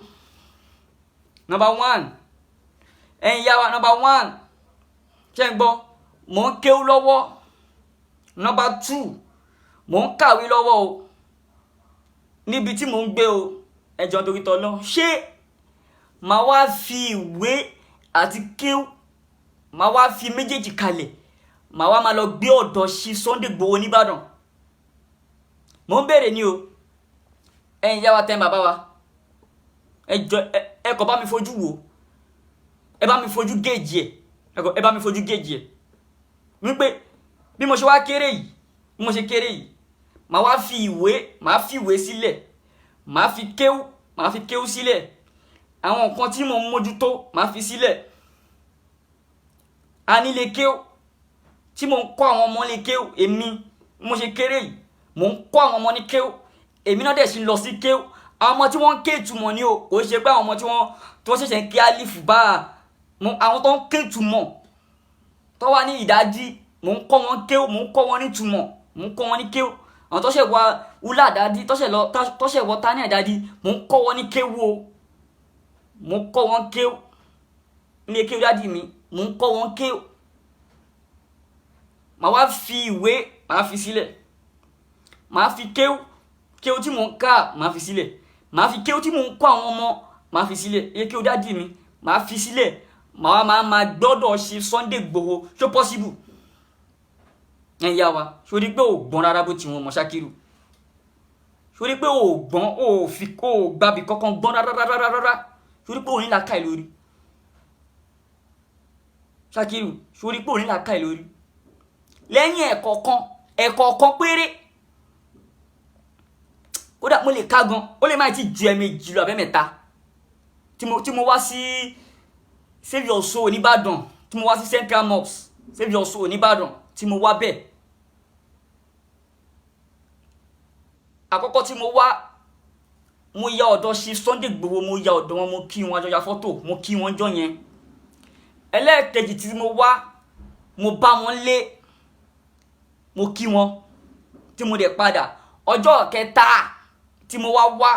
Number one, ẹ̀yin ìyá wa, number one, ṣé ń gbọ́? Mò ń kéwú lọ́wọ́. Number two, mò ń kàwé lọ́wọ́ o níbi tí mò ń gbé o. Ẹ jọ̀ọ́ torí t'Ọlọ́run, ṣé màá wá fi ìwé àti kéwú, màá wá fi méjèèjì kalẹ̀, màá wá máa lọ gbé ọ̀dọ̀ sí Sunday Igboho nìbàdàn? Mò ń béèrè ni o. Ẹ̀yin ìyá wa tẹ́ ń bàbá wa, ẹ jọ̀ọ́, ẹ kò bá mi fojú wò, ẹ bá mi fojú géèjì ẹ, ẹ bá mi fojú géèjì ẹ wípé bí mo ṣe wá kéré yìí, bí mo ṣe kéré yìí, màá wá fi ìwé, màá fi ìwé sílẹ̀, màá fi kéwú, màá fi kéwú sílẹ̀, àwọn nǹkan tí mo ń mójútó màá fi sílẹ̀. A nílé kéwú tí mo ń kọ́ àwọn ọmọ lé kéwú. Èmi bí mo ṣe kéré yìí, mò ń kọ́ àwọn ọmọ ní kéwú, èmi náà dẹ̀ sì ń lọ sí kéwú. Àwọn ọmọ tí wọ́n ń ké ìtumọ̀ ni o, kò ṣe pé àwọn ọmọ tí wọ́n ṣẹ̀ṣẹ̀ ń ké álífù bá a, àwọn tó ń ké ìtumọ̀ tó wà ní ìdájí, mò ń kọ́ wọn kéwú, mò ń kọ́ wọn ní ìtumọ̀, mò ń kọ́ wọn ní kéwú. Àwọn tó ṣẹ̀ wá wúlà dádí, tó ṣẹ̀ wọ tání àdádí, mò ń kọ́ wọn ní kéwú o. Mò ń kọ́ wọn kéwú ní kéwú dádì mi, mò ń kọ́ wọn kéwú. Màá wá fi ìwé, màá fi sílẹ̀, màá fi kéwú, kéwú tí mò ń kà màá fi sílẹ̀, màá fi kéwú tí mò ń kọ́ àwọn ọmọ màá fi sílẹ̀, iye kéwú dádì mi màá fi sílẹ̀, màá wá máa gbọ́dọ̀ ṣe Sunday Igboho. Ṣó possible? Ẹ̀ yá wa, sórí pé ò gbọ́n rárá bó ti wọn mọ̀ Ṣakiru, sórí pé ò gbọ́n, ò fi kó o gbàbí kankan gbọ́n rárá rárá rárá, sórí pé ò ní làákàyè lórí. Ṣakiru, sórí pé ò ní làákàyè lórí. Lẹ́yìn ẹ̀kọ̀ọ̀kan, ẹ̀kọ̀ọ̀kan péré, kódà mo lè ká gan, ó lè má ti ju ẹ̀ẹ̀mejì lọ àbẹ́mẹ́ta tí mo wá sí Save Your Soul nìbàdàn, tí mo wá sí Central Mosque Save Your Soul nìbàdàn, tí mo wá bẹ́ẹ̀. Àkọ́kọ́ tí mo wá, mo ya ọ̀dọ̀ sí Sunday Igboho, mo ya ọ̀dọ̀ wọn, mo kí wọn, àjọ ya fọ́tò, mo kí wọn jọ yẹn. Ẹlẹ́ẹ̀kejì tí mo wá, mo bá wọn lé, mo kí wọn, tí mo dẹ̀ padà. Ọjọ́ kẹta tí mo wá wá,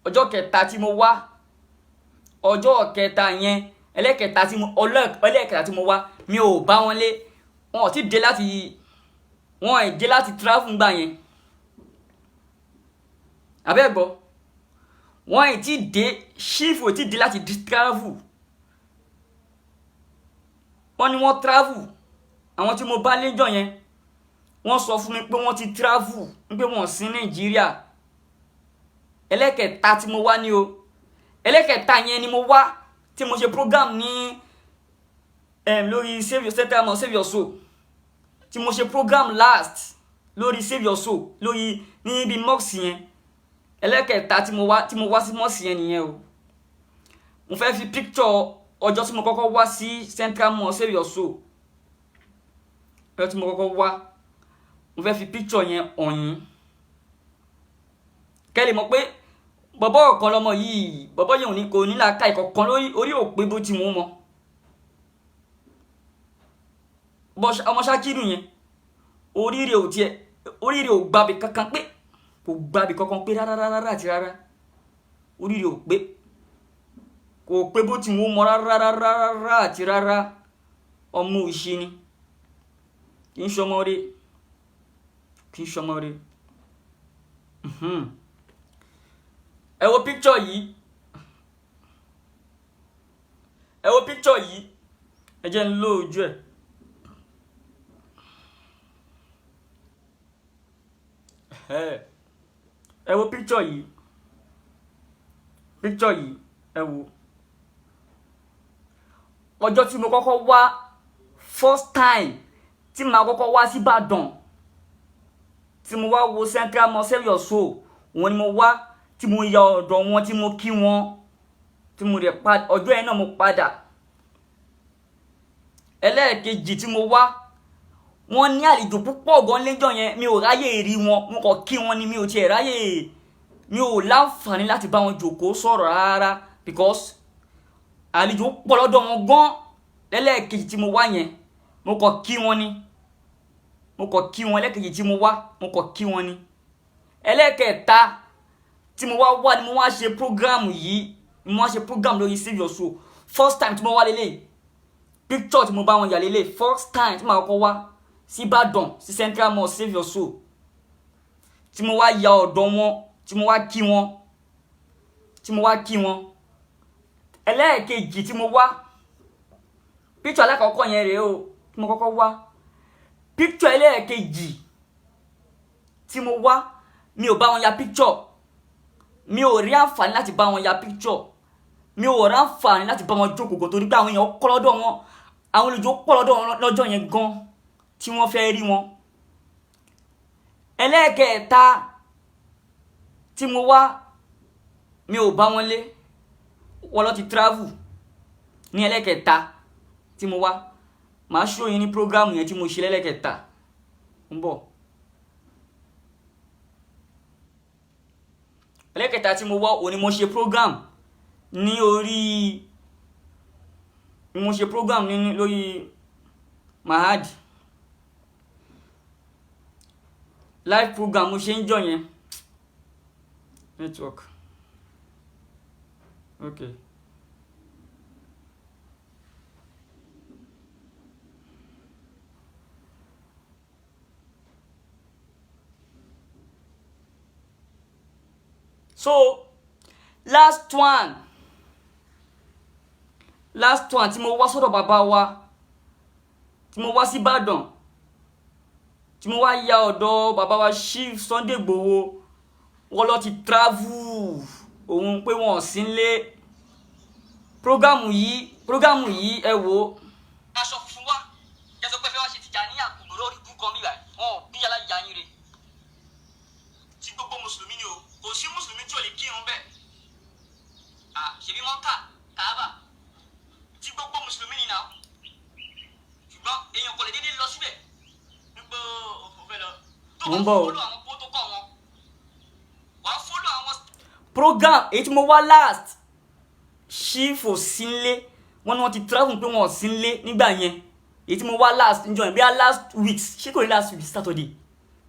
ọjọ́ kẹta tí mo wá, ọjọ́ kẹta yẹn, ẹlẹ́kẹta tí mo, ẹlẹ́kẹta tí mo wá, mi ò bá wọn lé. Wọn ò tí dé láti, wọn ì dé láti travel gbà yẹn. Abẹ́gbọ́, wọn ì tí dé, chief ò tí dé láti travel. Wọ́n ní wọ́n travel. Àwọn tí mo bá léjọ́ yẹn, wọ́n sọ fún mi pé wọ́n ti travel, pé wọ́n sí Nàìjíríà. Ẹlẹ́kẹta tí mo wá ní o, ẹlẹ́kẹta yẹn ni mo wá tí mo ṣe program ní lórí Save Your Central Mosque Save Your Soul, tí mo ṣe program last lórí Save Your Soul lórí níbi mosque yẹn. Ẹlẹ́kẹta tí mo wá, tí mo wá sí mosque yẹn nìyẹn o. Mo fẹ́ fi picture ọjọ́ tí mo kọ́kọ́ wá sí Central Mosque Save Your Soul, ọjọ́ tí mo kọ́kọ́ wá, mo fẹ́ fi picture yẹn hàn yín kẹ́ lè mọ̀ pé bọ̀bọ́ ọ̀kan lọmọ yìí, bọ̀bọ́ yìí ò ní, kò ní làákàyè kankan lórí, orí ò pé bó ti mú mọ́. Ọmọ Ṣakiru yẹn, orí rẹ̀ ò tiẹ̀, orí rẹ̀ ò gbàbí kankan pé, kò gbàbí kankan pé rárá rárá àti rárá, orí rẹ̀ ò pé, kò pé bó ti mú mọ́ rárá rárá rárá àti rárá. Ọmọ òṣì ni, kì í ṣọmọ rẹ̀, kì í ṣọmọ rẹ̀. Ẹ wo picture yìí, ẹ wo picture yìí, ẹ jẹ́ ń lo ojú ẹ̀. Ẹ wo picture yìí, picture yìí, ẹ wo ọjọ́ tí mo kọ́kọ́ wá, first time tí màá kọ́kọ́ wá sí Ìbàdàn, tí mo wá wo Central Mosque Save Your Soul, òun ni mo wá, tí mo ya ọ̀dọ̀ wọn, tí mo kí wọn, tí mo rẹ̀ padà. Ọjọ́ yẹn náà mo padà. Ẹlẹ́ẹ̀kejì tí mo wá, wọ́n ní àlejò púpọ̀ gan lẹ́jọ́ yẹn. Mi ò ráyè rí wọn, mo kàn kí wọn ni. Mi ò tiẹ̀ ráyè, mi ò láǹfààní láti bá wọn jòkóó sọ̀rọ̀ rárá, because àlejò pọ̀ lọ́dọ̀ wọn gan. Lẹ́lẹ́ẹ̀kejì tí mo wá yẹn, mo kàn kí wọn ni, mo kàn kí wọn. Ẹlẹ́ẹ̀kejì tí mo wá, mo kàn kí wọn ni. Ẹlẹ́ẹ̀kẹta tí mo wá wá ni mo wá ṣe program yìí, mo wá ṣe program lórí Save Your Soul. First time tí mo wá lélẹ̀, picture tí mo bá wọn yà lélẹ̀. First time tí mo kọ́kọ́ wá sí Ìbàdàn, sí Central Mosque Save Your Soul, tí mo wá ya ọ̀dọ̀ wọn, tí mo wá kí wọn, tí mo wá kí wọn. Ẹlẹ́ẹ̀kejì tí mo wá, picture alákọ̀ọ́kọ́ yẹn rèé o, tí mo kọ́kọ́ wá. Picture ẹlẹ́ẹ̀kejì tí mo wá, mi ò bá wọn ya picture, mi ò rí àǹfààní láti bá wọn ya picture, mi ò rí àǹfààní láti bá wọn jókòó gan, torí pé àwọn èèyàn kọ́ lọ́dọ̀ wọn, àwọn olùjó pọ̀ lọ́dọ̀ wọn lọ́jọ́ yẹn gan tí wọ́n fẹ́ rí wọn. Ẹlẹ́ẹ̀kẹta tí mo wá, mi ò bá wọn lé, wọ́n lọ ti travel ní ẹlẹ́ẹ̀kẹta tí mo wá. Màá show yín ní program yẹn tí mo ṣe lẹ́lẹ́kẹta ń bọ̀. Ẹlẹ́kẹta tí mo wá, òun ni mo ṣe program ní orí, mo ṣe program ní lórí Mahad live program mo ṣe ń jọ yẹn. Network, okay. So last one, last one tí mo wá sọ́dọ̀ bàbá wa, tí mo wá sí Ìbàdàn, tí mo wá ya ọ̀dọ̀ bàbá wa Chief Sunday Igboho, wọ́n lọ ti travel, òun pé wọ́n ò sí nílé. Programu yìí, programu yìí, ẹ wò ó. Aṣọ funfun wá jẹ́sọ pé fẹ́ wá ṣe Tìjàníyà kò lórí búkan bí báyìí, wọn ò bí yàrá ìyá yín re. Tí gbogbo mùsùlùmí ni o, kò sí mùsùlùmí tí ò lè kírun bẹ́ẹ̀. Ṣèbí Mọ́kà, Káàbà, tí gbogbo mùsùlùmí ni náà, ṣùgbọ́n èèyàn kò lè dédé lọ síbẹ̀ nígbà òfò lọ. Tó bá follow àwọn protocol wọn, wàá follow àwọn program èyí tí mo wá last. Chief ò sí nílé, wọ́n ní wọ́n ti travel, pé wọ́n ò sí nílé nígbà yẹn. Èyí tí mo wá last njọ́ yẹn, bí i last weeks, ṣé kò ní last week Saturday,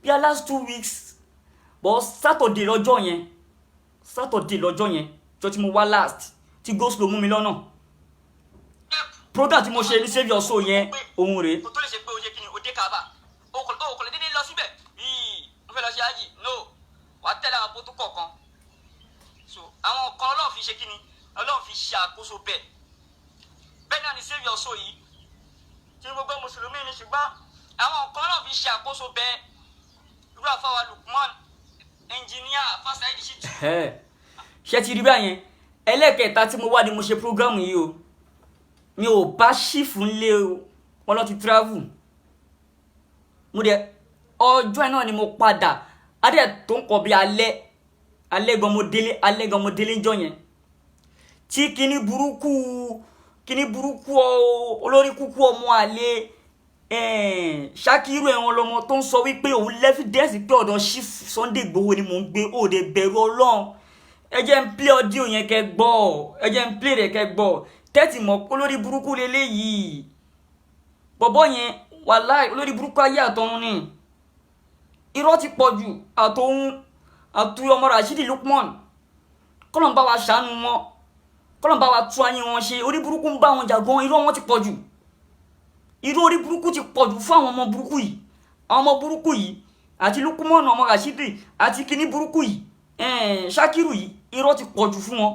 bí i last 2 weeks, but Saturday lọ́jọ́ yẹn, Saturday lọ́jọ́ yẹn jọ tí mo wá last, tí go slow mú mi lọ́nà. Program tí mo ṣe ní Save Your Soul yẹn, òun rèé. Kò tó lè ṣe pé o ṣe kí ni o dé Kaaba, o kò lè dédé lọ síbẹ̀ yìí, mo fẹ́ lọ ṣe ájì, no, wàá tẹ̀lé àwọn protocol kan. So àwọn kan Ọlọ́run fi ṣe kí ni, Ọlọ́run fi ṣe àkóso bẹ́ẹ̀. Bẹ́ẹ̀ náà ni Save Your Soul yìí, tí gbogbo mùsùlùmí ni, ṣùgbọ́n àwọn kan Ọlọ́run fi ṣe àkóso bẹ́ẹ̀, irú àfáwà Lukman, ẹnjìníà Fásáìdì Ṣítù. Ṣé ti rí báyẹn? Ẹlẹ́kẹta tí mo wá ni mo ṣe program yìí o. Mi ò bá Chief ńlé o, wọ́n lọ ti travel. Mo dẹ̀ ọjọ́ ẹ̀ náà ni mo padà adé tó ń kọ bí alẹ́, alẹ́ gan mo délé, alẹ́ gan mo délé ńjọ́ yẹn, tí kíní burúkú, kíní burúkú olórí kúkú ọmọ àlè Ṣakiru ẹ̀wọ̀n lọmọ tó ń sọ wípé òun l'evidence pé ọ̀dọ̀ Chief Sunday Igboho ni mò ń gbé. Òde bẹ̀rù Ọlọ́run. Ẹ jẹ́ ń play audio yẹn kẹ́ gbọ́, ẹ jẹ́ ń play rẹ̀ kẹ́ gbọ́, tẹ́tì mọ̀ olórí burúkú leléyìí. Bọ̀bọ́ yẹn, wàláì, olórí burúkú ayé àtọ̀run ni. Irọ́ ti pọ̀ jù, àtòun àti ọmọ Rashidi Lukman. Kọ́lọ̀ ń bá wa ṣàánú wọn, kọ́lọ̀ ń bá wa tú ayé wọn ṣe. Orí burúkú ń bá wọn jà gan. Irọ́ wọn ti pọ̀ jù, irọ́ orí burúkú ti pọ̀ jù fún àwọn ọmọ burúkú yìí, àwọn ọmọ burúkú yìí àti Lukman ọmọ Rashidi àti kíní burúkú yìí, Ṣakiru yìí. Irọ́ ti pọ̀ jù fún wọn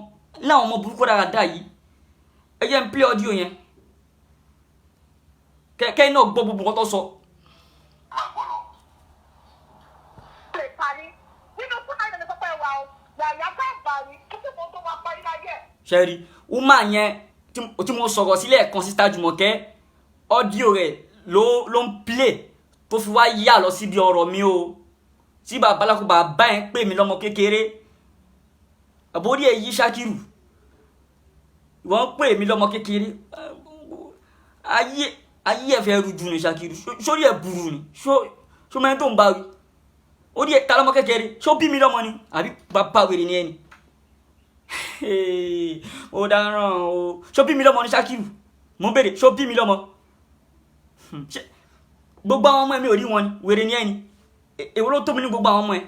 láwọn ọmọ burúkú dáadáa yìí. Ẹ jẹ́ n play audio yẹn, kẹ́kẹ́ náà gbọ́ gbogbo nǹkan tó sọ. Máa gbọ́ lọ. Lè parí nínú fúnra ìrìnàjò tó pẹ́ wa o, yàyà bá bàrí kí tí mo tó máa parí láyé ẹ̀. Ṣẹ́rí woman yẹn tí mo sọ̀rọ̀ sílẹ̀ kan, Sister Jùmọ̀kẹ́, audio rẹ̀ ló ń play tó fi wá yà lọ síbi ọ̀rọ̀ mi o, tí bàbá alákòó bàbá yẹn pè mí lọ́mọ kékeré. Àbórí ẹ̀ yí Ṣakiru, wọ́n ń pè mí lọ́mọ kékeré. Ayé ẹ̀ fẹ́ rújú ni. Ṣakiru, sórí ẹ̀ burú ni? Ṣó mẹ́rin tó ń bá wí orí ẹ̀ ta lọ́mọ kékeré? Ṣó bí mi lọ́mọ ni àbí bàbá wèrè ni ẹni? Ó dáràn o. Ṣó bí mi lọ́mọ ní Ṣakiru? Mo ń béèrè, ṣó bí mi lọ́mọ? Ṣé gbogbo àwọn ọmọ ẹ mi ò rí wọn ni? Wèrè ni ẹni. Èwo ló tó mi ní gbogbo àwọn ọmọ ẹ?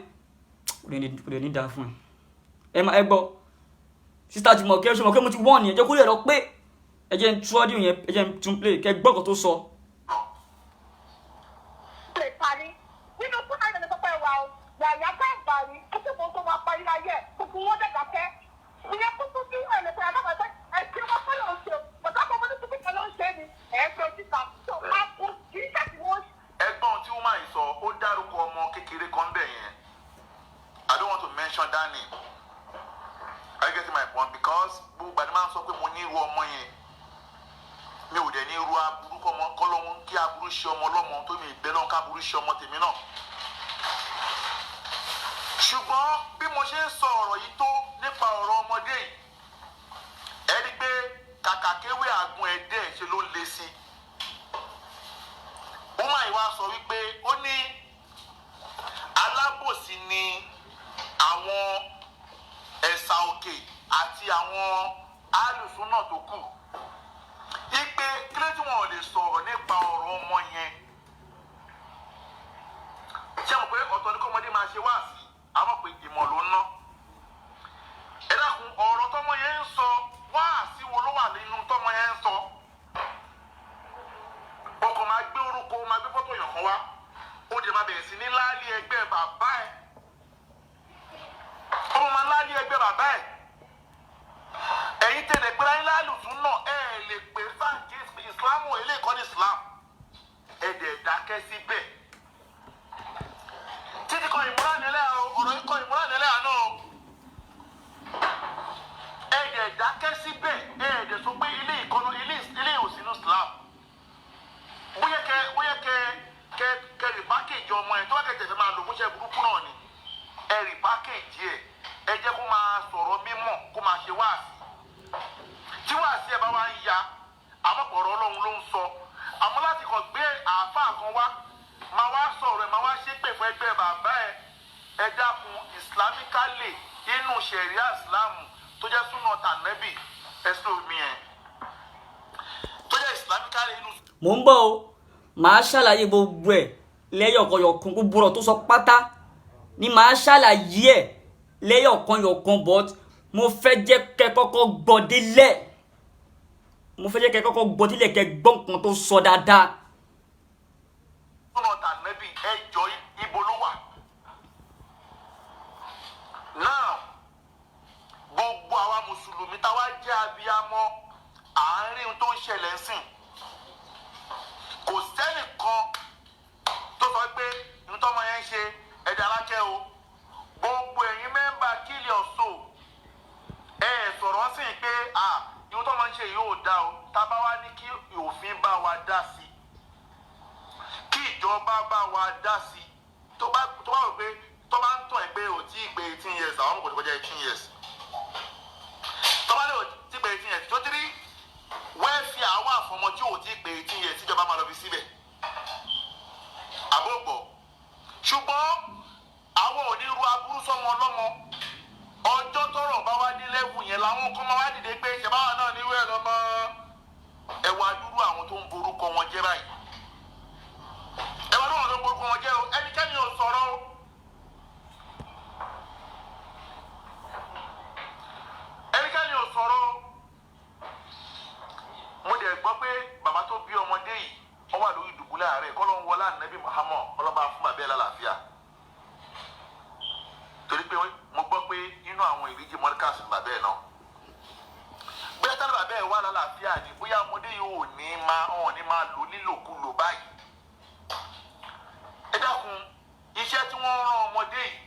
Kò lè ní dáa fún ẹ. Ẹ má ẹ gbọ́ Sister Jùmọ̀kẹ́. Ṣe mọ̀ pé mo ti wọ́n ni? Ẹ jẹ́ kó lè lọ pé ẹ jẹ́ n tú audio yẹn, ẹ jẹ́ n tún play kẹ́ gbọ́ nǹkan tó sọ. Lè parí nínú fúnra ìrìnàjò tó pẹ́ wa o, yàyà bá bàrí kí tí mo tó máa parí láyé ẹ̀. Gbogbo wọn dẹ̀gbà kẹ́ ìyẹn kúkú bí ẹ̀ lè pẹ́ àdáwọ̀ ẹ̀ ẹ̀ tí wọ́n fẹ́ lọ́ọ́ ṣe bọ̀dá kọ́ mọ́ ní tuntun kan ló ń ṣe ni ẹ̀ ń fi ojú ta tó a kú kì í ṣàtì wọ́n. Ẹ̀gbọ́n tí woman yìí sọ, ó dárúkọ ọmọ kékeré kan bẹ̀ yẹn. I don't want to mention that name. Are you getting my point? Because gbogbo àti máa ń sọ pé mo ní irú ọmọ yẹn, mi ò dẹ̀ ní irú aburú kọ́mọ kọ́lọ́hún kí aburú ṣe ọmọ ọlọ́mọ tó mi ìbẹ́ lọ́n káburú ṣe ọmọ tèmi náà. Ṣùgbọ́n bí mo ṣe ń sọ ọ̀rọ̀ yìí tó nípa ọ̀rọ̀ ọmọdé yìí, ẹ rí i pé kàkà kéwé àgùn ẹ̀dẹ́ ṣe ló ń le sí i. Woman yìí wá sọ wípé ó ní alábòsí ni àwọn ẹ̀sà òkè àti àwọn alùsùn náà tó kù, ipe kílé tí wọn ò lè sọ̀rọ̀ nípa ọ̀rọ̀ ọmọ yẹn. Ṣé mo pé ọ̀tọ̀ ní kọ́mọdé máa ṣe wáàsí, àmọ́ pé ìmọ̀ ló ń ná. Ẹ dákun, ọ̀rọ̀ tọmọ yẹn ń sọ, wáàsí wo ló wà nínú tọmọ yẹn ń sọ? Ọkọ̀ máa gbé orúkọ, máa gbé fọ́tò yàn kan wá, ó dẹ̀ máa bẹ̀rẹ̀ sí ní láálí ẹgbẹ́ bàbá ẹ̀. Ó máa láálí ẹgbẹ́ bàbá ẹ̀. Ẹ̀yin tẹ̀lé pé láyé lálùsùn náà, ẹ̀ lè pè sáǹkì ìsìlámù eléyìí kọ́ ní islam. Ẹ̀ dẹ̀ dákẹ́ síbẹ̀ títí kan ìmúra nílẹ̀ o. Ọ̀rọ̀ yìí kan ìmúra nílẹ̀ àná o. Ẹ̀ dẹ̀ dákẹ́ síbẹ̀, ẹ̀ dẹ̀ sọ pé ilé ìkọ́nù ilé ìhòsínú islam. Bóyá kẹ repackage ọmọ yẹn tó bá kẹ tẹ̀sẹ̀ máa lò fúnṣẹ́ burúkú náà ni. Ẹ repackage ẹ, ẹ jẹ́ kó máa sọ̀rọ̀ mímọ̀, kó máa ṣe wáàsí. Tí wáàsí ẹ bá wá ń ya, àmọ́ ọ̀rọ̀ Ọlọ́run ló ń sọ. Àmọ́ láti kàn gbé àáfàá kan wá máa wá sọ̀rọ̀ ẹ̀, máa wá ṣépè fún ẹgbẹ́ bàbá ẹ, ẹ dákun, islamically, inú ṣẹ̀ríà Islam tó jẹ́ súnà tànẹ́bì, ẹ̀sùn omi ẹ̀ tó jẹ́ islamically inú. Mò ń bọ̀ o, màá ṣàlàyé gbogbo ẹ̀ lẹ́yọ̀kọ̀yọ̀kan. Gbogbo ọ̀rọ̀ tó sọ pátá ni màá ṣàlàyé ẹ̀ lẹ́yọ̀kọ̀yọ̀kan, but mo fẹ́ jẹ́ kẹ́ kọ́kọ́ gbọ́ délẹ̀. Mo fẹ́ jẹ́ kẹ́ kọ́kọ́ gbọ́ délẹ̀, kẹ́ gbọ́ nǹkan tó sọ dáadáa. Súnà tànẹ́bì, ẹ jọ, ibo ló wà? Now, gbogbo àwa mùsùlùmí táwa jẹ́ abiyamọ, àárín ohun tó ń ṣẹlẹ̀ ń sìn, kò sẹ́nìkan tó sọ pé ohun tọ́mọ yẹn ń ṣe ẹ̀dá alákẹ́ o. Gbogbo ẹ̀yin member Kill Your Soul, ẹ ẹ̀ sọ̀rọ̀ sí i pé à ohun tọ́mọ ń ṣe yìí ò dá o. Tábà wá ní kí òfin bá wa dá sí i, kí ìjọba bá wa dá sí i, tó bá wò pé tó bá ń tàn ẹ́ pé ò tí ì pé 18 years, àwọn kò tí kọjá 18 years, tó bá ní ò tí ì pé 18 years, tó tírí wẹ́ẹ̀fì àwọn àfọmọ tí ò tí ì pé 18 years tíjọba máa lọ fi síbẹ̀ àbọ̀gbọ̀. Ṣùgbọ́n àwọn ò ní ru aburú sọmọ ọlọ́mọ. Ọjọ́ tọ́rọ̀ bá wá dé level yẹn làwọn kan máa wá dìde pé ṣẹ̀báwá náà ní wẹ́ẹ̀ lọ́mọ. Ẹ wá dúró àwọn tó ń borúkọ wọn jẹ́ báyìí. Ẹ wá dúró àwọn tó ń borúkọ wọn jẹ́ o. Ẹnikẹ́ni ò sọ̀rọ̀ o. Ẹnikẹ́ni ò sọ̀rọ̀ o. Mo dẹ̀ gbọ́ pé bàbá tó bí ọmọdé yìí, wọ́n wà lórí ìdùbúlẹ̀ àárẹ̀. Kọ́ ló ń wọlé ànábì Muhammad, ọlọ́ba fún bàbá ẹ̀ lálàáfíà. Torí pé mo gbọ́ pé nínú àwọn ìríjì Mọ́ríkàsì bàbá ẹ̀ náà, bóyá tálẹ̀ bàbá ẹ̀ wà lálàáfíà ni, bóyá ọmọdé yìí ò ní máa ò ní máa lò nílòkulò báyìí. Ẹ dákun, iṣẹ́ tí wọ́n rán ọmọdé yìí,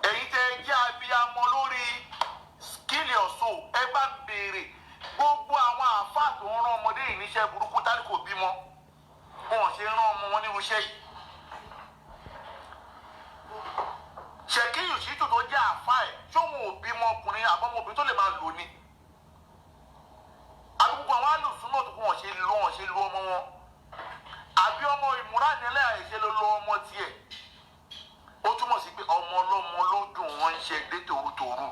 ẹ̀yin tẹ́ ẹ jẹ́ abiyamọ lórí skill your soul, ẹ bá ń béèrè gbogbo àwọn àáfàá tó ń rán ọmọdé yìí níṣẹ́ burúkú tálí kò bímọ, wọn ò ṣe rán ọmọ wọn nírú iṣẹ́ yìí. Ṣèkíyù Ṣítù tó jẹ́ àáfàá ẹ̀, ṣóun ò bímọ ọkùnrin àbọ̀mọbìnrin tó lè máa lò ní? Àbí gbogbo àwọn alùsùn náà tó kún wọn ṣe lo ọmọ wọn? Àbí ọmọ ìmúra nílẹ̀ àìṣe ló lo ọmọ tiẹ̀? Ó túmọ̀ sí pé ọmọ ọlọ́mọ ló dùn wọ́n ń ṣe dé tòrutòru.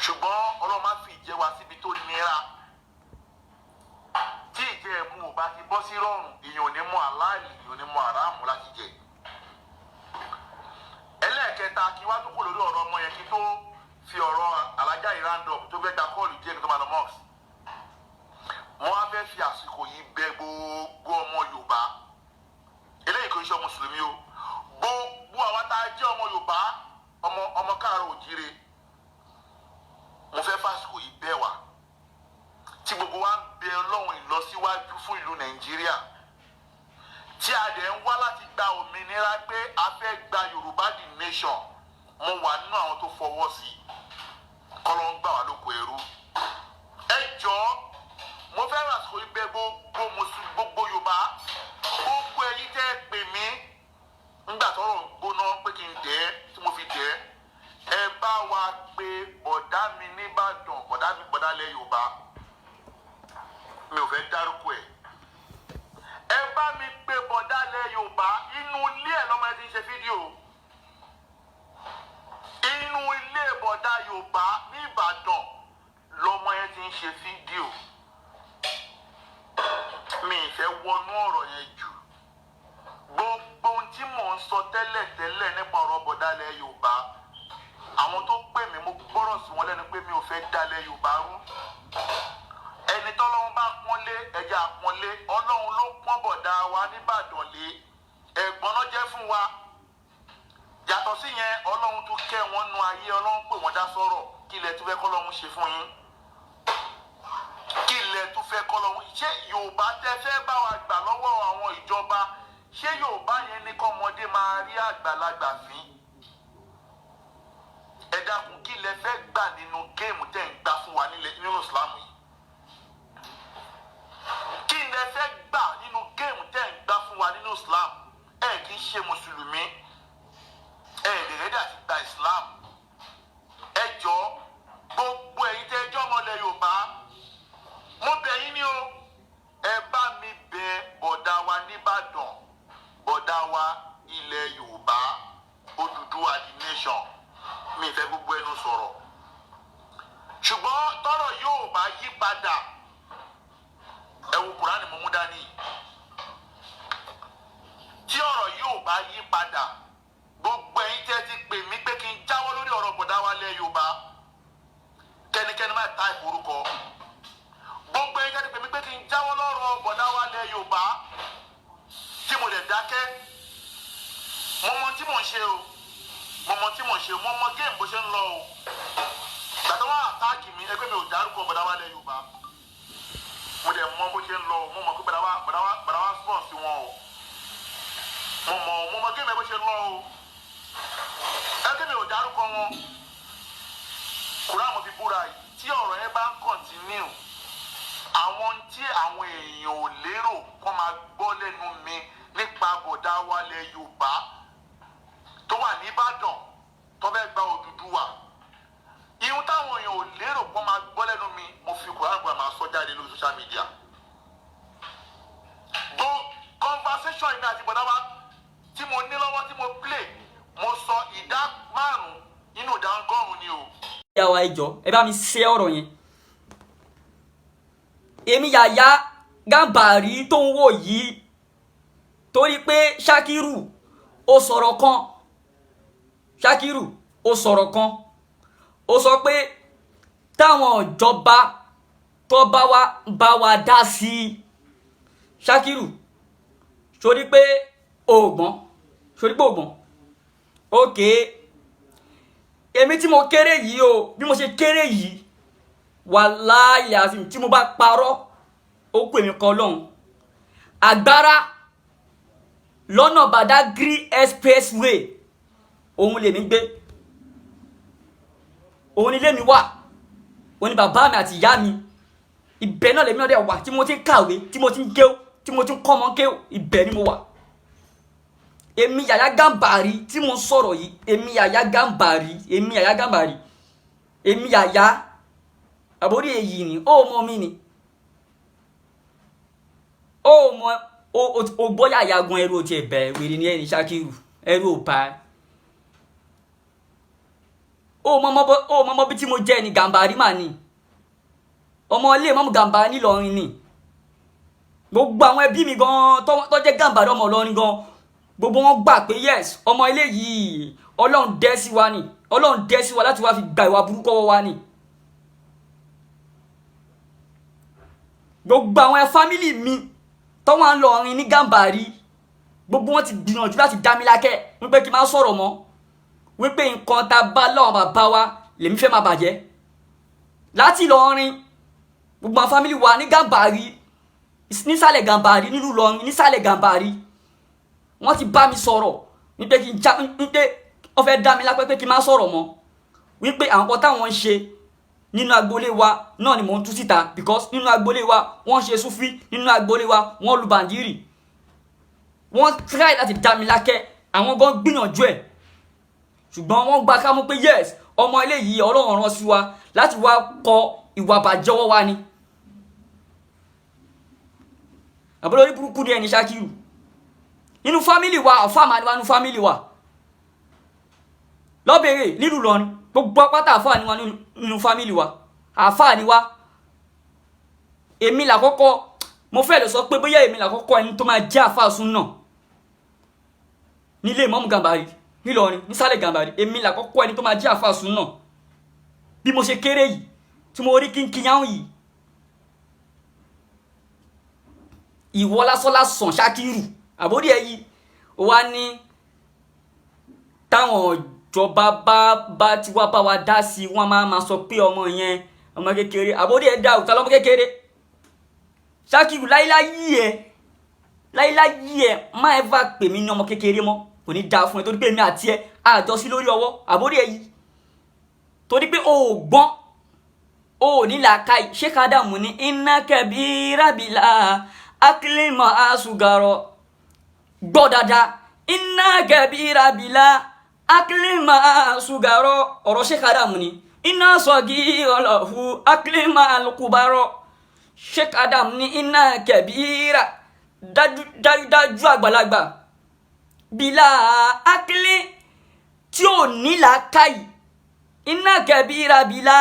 Ṣùgbọ́n Ọlọ́run má fi ìjẹ wa síbi tó nira. Tí ìjẹ ẹ̀mú ò bá ti bọ́ sí rọrùn, èèyàn ò ní mọ àláàlì, èèyàn ò ní mọ àràmù láti jẹ. Ẹlẹ́ẹ̀kẹta, kí wá tó kò lórí ọ̀rọ̀ ọmọ yẹn, kí tó fi ọ̀rọ̀ alájà yìí round up tó fẹ́ gba call díẹ̀ kí tó máa lọ mosque. Mo wá fẹ́ fi àsìkò yìí bẹ̀ gbogbo ọmọ Yorùbá. Eléyìí kò ń ṣe ọmọ mùsùlùmí o. Gbogbo àwa tá a jẹ́ ọmọ Yorùbá, ọmọ káàárọ̀ òjíire, mo fẹ́ fàsìkò yìí bẹ̀ wá, tí gbogbo wa ń bẹ Ọlọ́run ìlọsíwájú fún ìlú Nàìjíríà, tí a dẹ̀ ń wá láti gba òmìnira pé a fẹ́ gba Yorùbá the nation. Mo wà nínú àwọn tó fọwọ́ sí i kọ́lọ́ ń gbà wá lóko ẹrú. Ẹ jọ̀ọ́, mo fẹ́ ràsìkò yìí bẹ̀ gbogbo mùsùlùmí, gbogbo Yorùbá, gbogbo ẹ̀yin tẹ́ ẹ pè mí ńgbà tọ́rọ̀ ń gbóná pé kí n dẹ́ tí mo fi dẹ́, ẹ bá wa pé bọ̀dá mi nìbàdàn, bọ̀dá mi, bọ̀dá lẹ̀ Yorùbá, mi ò fẹ́ dárúkọ ẹ̀. Ẹ bá mi pé bọ̀dá lẹ̀ Yorùbá. Inú ilé ẹ̀ lọ́mọ ẹ ti ń ṣe fídíò. Inú ilé bọ̀dá Yorùbá ní Ìbàdàn lọ́mọ yẹn ti ń ṣe fídíò. Mi ì fẹ́ wọnú ọ̀rọ̀ yẹn jù. Gbogbo ohun tí mò ń sọ tẹ́lẹ̀ tẹ́lẹ̀ nípa ọ̀rọ̀ bọ̀dá lẹ̀ Yorùbá, àwọn tó pè mí, mo gbọ́rọ̀ sí wọn lẹ́nu pé mi ò fẹ́ dalẹ̀ Yorùbá rú. Ẹni tọ́lọ́run bá pọ́nlé, ẹja àpọ́nlé. Ọlọ́run ló pọ́n bọ̀dá wa nìbàdàn lé. Ẹ̀gbọ́n náà jẹ́ fún wa. Yàtọ̀ sí yẹn, Ọlọ́run tún kẹ́ wọn nu ayé, Ọlọ́run pè wọ́n dá sọ̀rọ̀. Kí ilẹ̀ tún fẹ́ kọ́lọ́run ṣe fún yín? Kí ilẹ̀ tún fẹ́ kọ́lọ́run ṣé? Yorùbá tẹ́ fẹ́ bá wa gbà lọ́wọ́ àwọn ìjọba, ṣé Yorùbá yẹn ní kọ́mọdé máa rí àgbàlagbà fín? Ẹ dákun, kí lẹ fẹ́ gbà nínú game tẹ́ ń gbà fún wa nílẹ̀ nínú Islam yìí? Kí lẹ fẹ́ gbà nínú game tẹ́ ń gbà fún wa nínú Islam? Ẹ kì í ṣe mùsùlùmí, ẹ lè ready àti gba Islam. Ẹ jọ, gbogbo ẹ̀yin tẹ́ ẹjọ́ ọmọlẹ̀ Yorùbá, mo bẹ̀ yín ní o. Ẹ bá mi bẹ̀ bọ̀dá wa nìbàdàn, bọ̀dá wa ilẹ̀ Yorùbá, Odùduwà the nation. Mi fẹ́ gbogbo ẹnu sọ̀rọ̀, ṣùgbọ́n tọ́rọ̀ yóò bá yí padà, ẹ wo Kùránì mo mú dání. Tí ọ̀rọ̀ yóò bá yí padà, gbogbo ẹ̀yin tẹ́ ti pè mí pé kí n jáwọ́ lórí ọ̀rọ̀ bọ̀dá wa lẹ̀ Yorùbá, kẹ́nikẹ́ni má ta ìforúkọ. Gbogbo ẹ̀yin tẹ́ ti pè mí pé kí n jáwọ́ lọ́rọ̀ bọ̀dá wa lẹ̀ Yorùbá, tí mo lè dákẹ́, mo mọ tí mò ń ṣe o. Mo mọ tí mò ń ṣe. Mo mọ game bó ṣe ń lọ o. Gbàtà wọn attack mi, ẹgbẹ́ mi ò dárúkọ bọ̀dá wa lẹ̀ Yorùbá. Mo dẹ̀ mọ bó ṣe ń lọ o. Mo mọ̀ pé bọ̀dá wa sponsor sí wọn o. Mo mọ game bó ṣe ń lọ o. Ẹgbẹ́ mi ò dárúkọ wọn. Kúrò mo fi búra yìí, tí ọ̀rọ̀ yẹn bá ń continue, àwọn tí àwọn èèyàn ò lérò kó máa gbọ́ lẹ́nu mi nípa bọ̀dá wa lẹ̀ Yorùbá tó wà nìbàdàn tó fẹ́ gba Odùduwà, ihun táwọn èèyàn ò lérò kó máa gbọ́ lẹ́nu mi, mo fi Kùránì búra, máa sọ jáde lórí social media. Gbọ́ conversation mi àti bọ̀dá wa tí mo ní lọ́wọ́ tí mo play, mo sọ 5% nínú 100% ni o. Ìyá wa, ẹ jọ̀ọ́, ẹ bá mi ṣe ọ̀rọ̀ yẹn. Èmi Yàyà Gàmbàrí tó ń wò yìí, torí pé Ṣakiru ó sọ̀rọ̀ kan, Ṣakiru ó sọ̀rọ̀ kan, ó sọ pé táwọn ìjọba tó bá wa dá sí i. Ṣakiru, sórí pé ògbọ́n, sórí pé ògbọ́n. Ok, èmi tí mo kéré yìí o, bí mo ṣe kéré yìí, wàláhì àti tí mo bá parọ́, ó kú èmi kan lọ́hùn. Agbára lọ́nà Badagry Expressway òun lèmi gbé, òun nílé mi wà, òun ni bàbá mi àti ìyá mi. Ibẹ̀ náà lèmi náà dẹ̀ wà tí mo ti ń kàwé, tí mo ti ń kéwú, tí mo ti ń kọ́mọ kéwú. Ibẹ̀ ni mo wà. Èmi Yàyà Gàmbàrí tí mo ń sọ̀rọ̀ yìí, èmi Yàyà Gàmbàrí, èmi Yàyà Gàmbàrí, èmi Yàyà àbórí èyí ni ó mọ mi ni ó mọ ó gbọ́ Yàyà gan. Ẹrú ò tiẹ̀ bẹ̀ wèrè ní ẹni Ṣakiru, ẹrú ò bá ẹ. Ó mọ mọ bí tí mo jẹ́ ni Gàmbàrí mà ni ọmọ ilé mọ́mú Gàmbàrí nílọrin ni. Gbogbo àwọn ẹbí mi gan tó jẹ́ Gàmbàrí, ọmọ Ìlọrin gan, gbogbo wọn gbà pé yes, ọmọ ilé yìí, Ọlọ́run dẹ́ sí wa ni, Ọlọ́run dẹ́ sí wa láti wá fi gba ìwà burúkú ọwọ́ wa ni. Gbogbo àwọn fámìlì mi tó wà ń lọrin ní Gàmbàrí, gbogbo wọn ti gbìyànjú láti dá mi lákẹ́ wípé kí n má sọ̀rọ̀ mọ́, wípé nǹkan tá a bá lọ́wọ́ bàbá wa lèmi fẹ́ máa bàjẹ́. Láti Ìlọrin, gbogbo àwọn fámìlì wa ní Gàmbàrí, nísàlẹ̀ Gàmbàrí, nílùú Ìlọrin, nísàlẹ̀ Gàmbàrí, wọ́n ti bá mi sọ̀rọ̀ wípé kí n já, wípé wọ́n fẹ́ dá mi lápẹ́ pé kí n má sọ̀rọ̀ mọ́, wípé àwọn kan táwọn ń ṣe nínú agboolé wa náà ni mò ń tú síta, because nínú agboolé wa wọ́n ṣe súfí, nínú agboolé wa wọ́n lu bàndírì. Wọ́n try láti dá mi lákẹ́, àwọn gan gbìyànjú ẹ̀, ṣùgbọ́n wọ́n gba kámú pé yes, ọmọ ilé yìí Ọlọ́run rán sí wa láti wá kọ ìwà bàjẹ́ ọwọ́ wa ni. Àbúrò orí burúkú ni ẹni Ṣakiru. Nínú fámìlì wa, àfáà máa ní wa nínú fámìlì wa lọ́bẹ̀rẹ̀ nílùú Ìlọrin, gbogbo apáta àfáà ni wa nínú fámìlì wa, àfáà ni wa. Èmi làkọ́kọ́, mo fẹ́ lè sọ pé bóyá èmi làkọ́kọ́ ẹni tó máa jẹ́ àfáà súnà nílé Ìmáàmù Gàmbàrí nílọrin, nísàlẹ̀ Gàmbàrí. Èmi làkọ́kọ́ ẹni tó máa jẹ́ àfáà súnà. Bí mo ṣe kéré yìí tí mo rí kínkínyáhùn yìí, ìwọ lásánlásán Ṣakiru àbórí ẹ yìí wá ní táwọn ìjọba bá tí wá bá wa dá sí, wọn máa sọ pé ọmọ yẹn ọmọ kékeré. Àbórí ẹ dá òtá lọmọ kékeré Ṣakiru. Láíláyí ẹ, láíláyí ẹ, má ẹ bá pè mí ní ọmọ kékeré mọ́, kò ní dáa fún ẹ, torí pé èmi àti ẹ àjọ sí lórí ọwọ́. Àbórí ẹ yìí, torí pé o ò gbọ́n, o ò ní làákàyè. Sheikh Adamu ní iná kẹbí rábìlà akílímọ̀ àṣùgàrọ̀, gbọ́ dáadáa, iná kẹbí rábìlà akílímọ̀ àṣùgàrọ̀, ọ̀rọ̀ Sheikh Adamu ní iná sọ̀gí ọlọ́hu akílímọ̀ àlùkùbárọ̀. Sheikh Adamu ní iná kẹbí rà, dájúdájú àgbàlagbà bílà akílí tí ò ní làákàyè, iná kẹbí rà bílà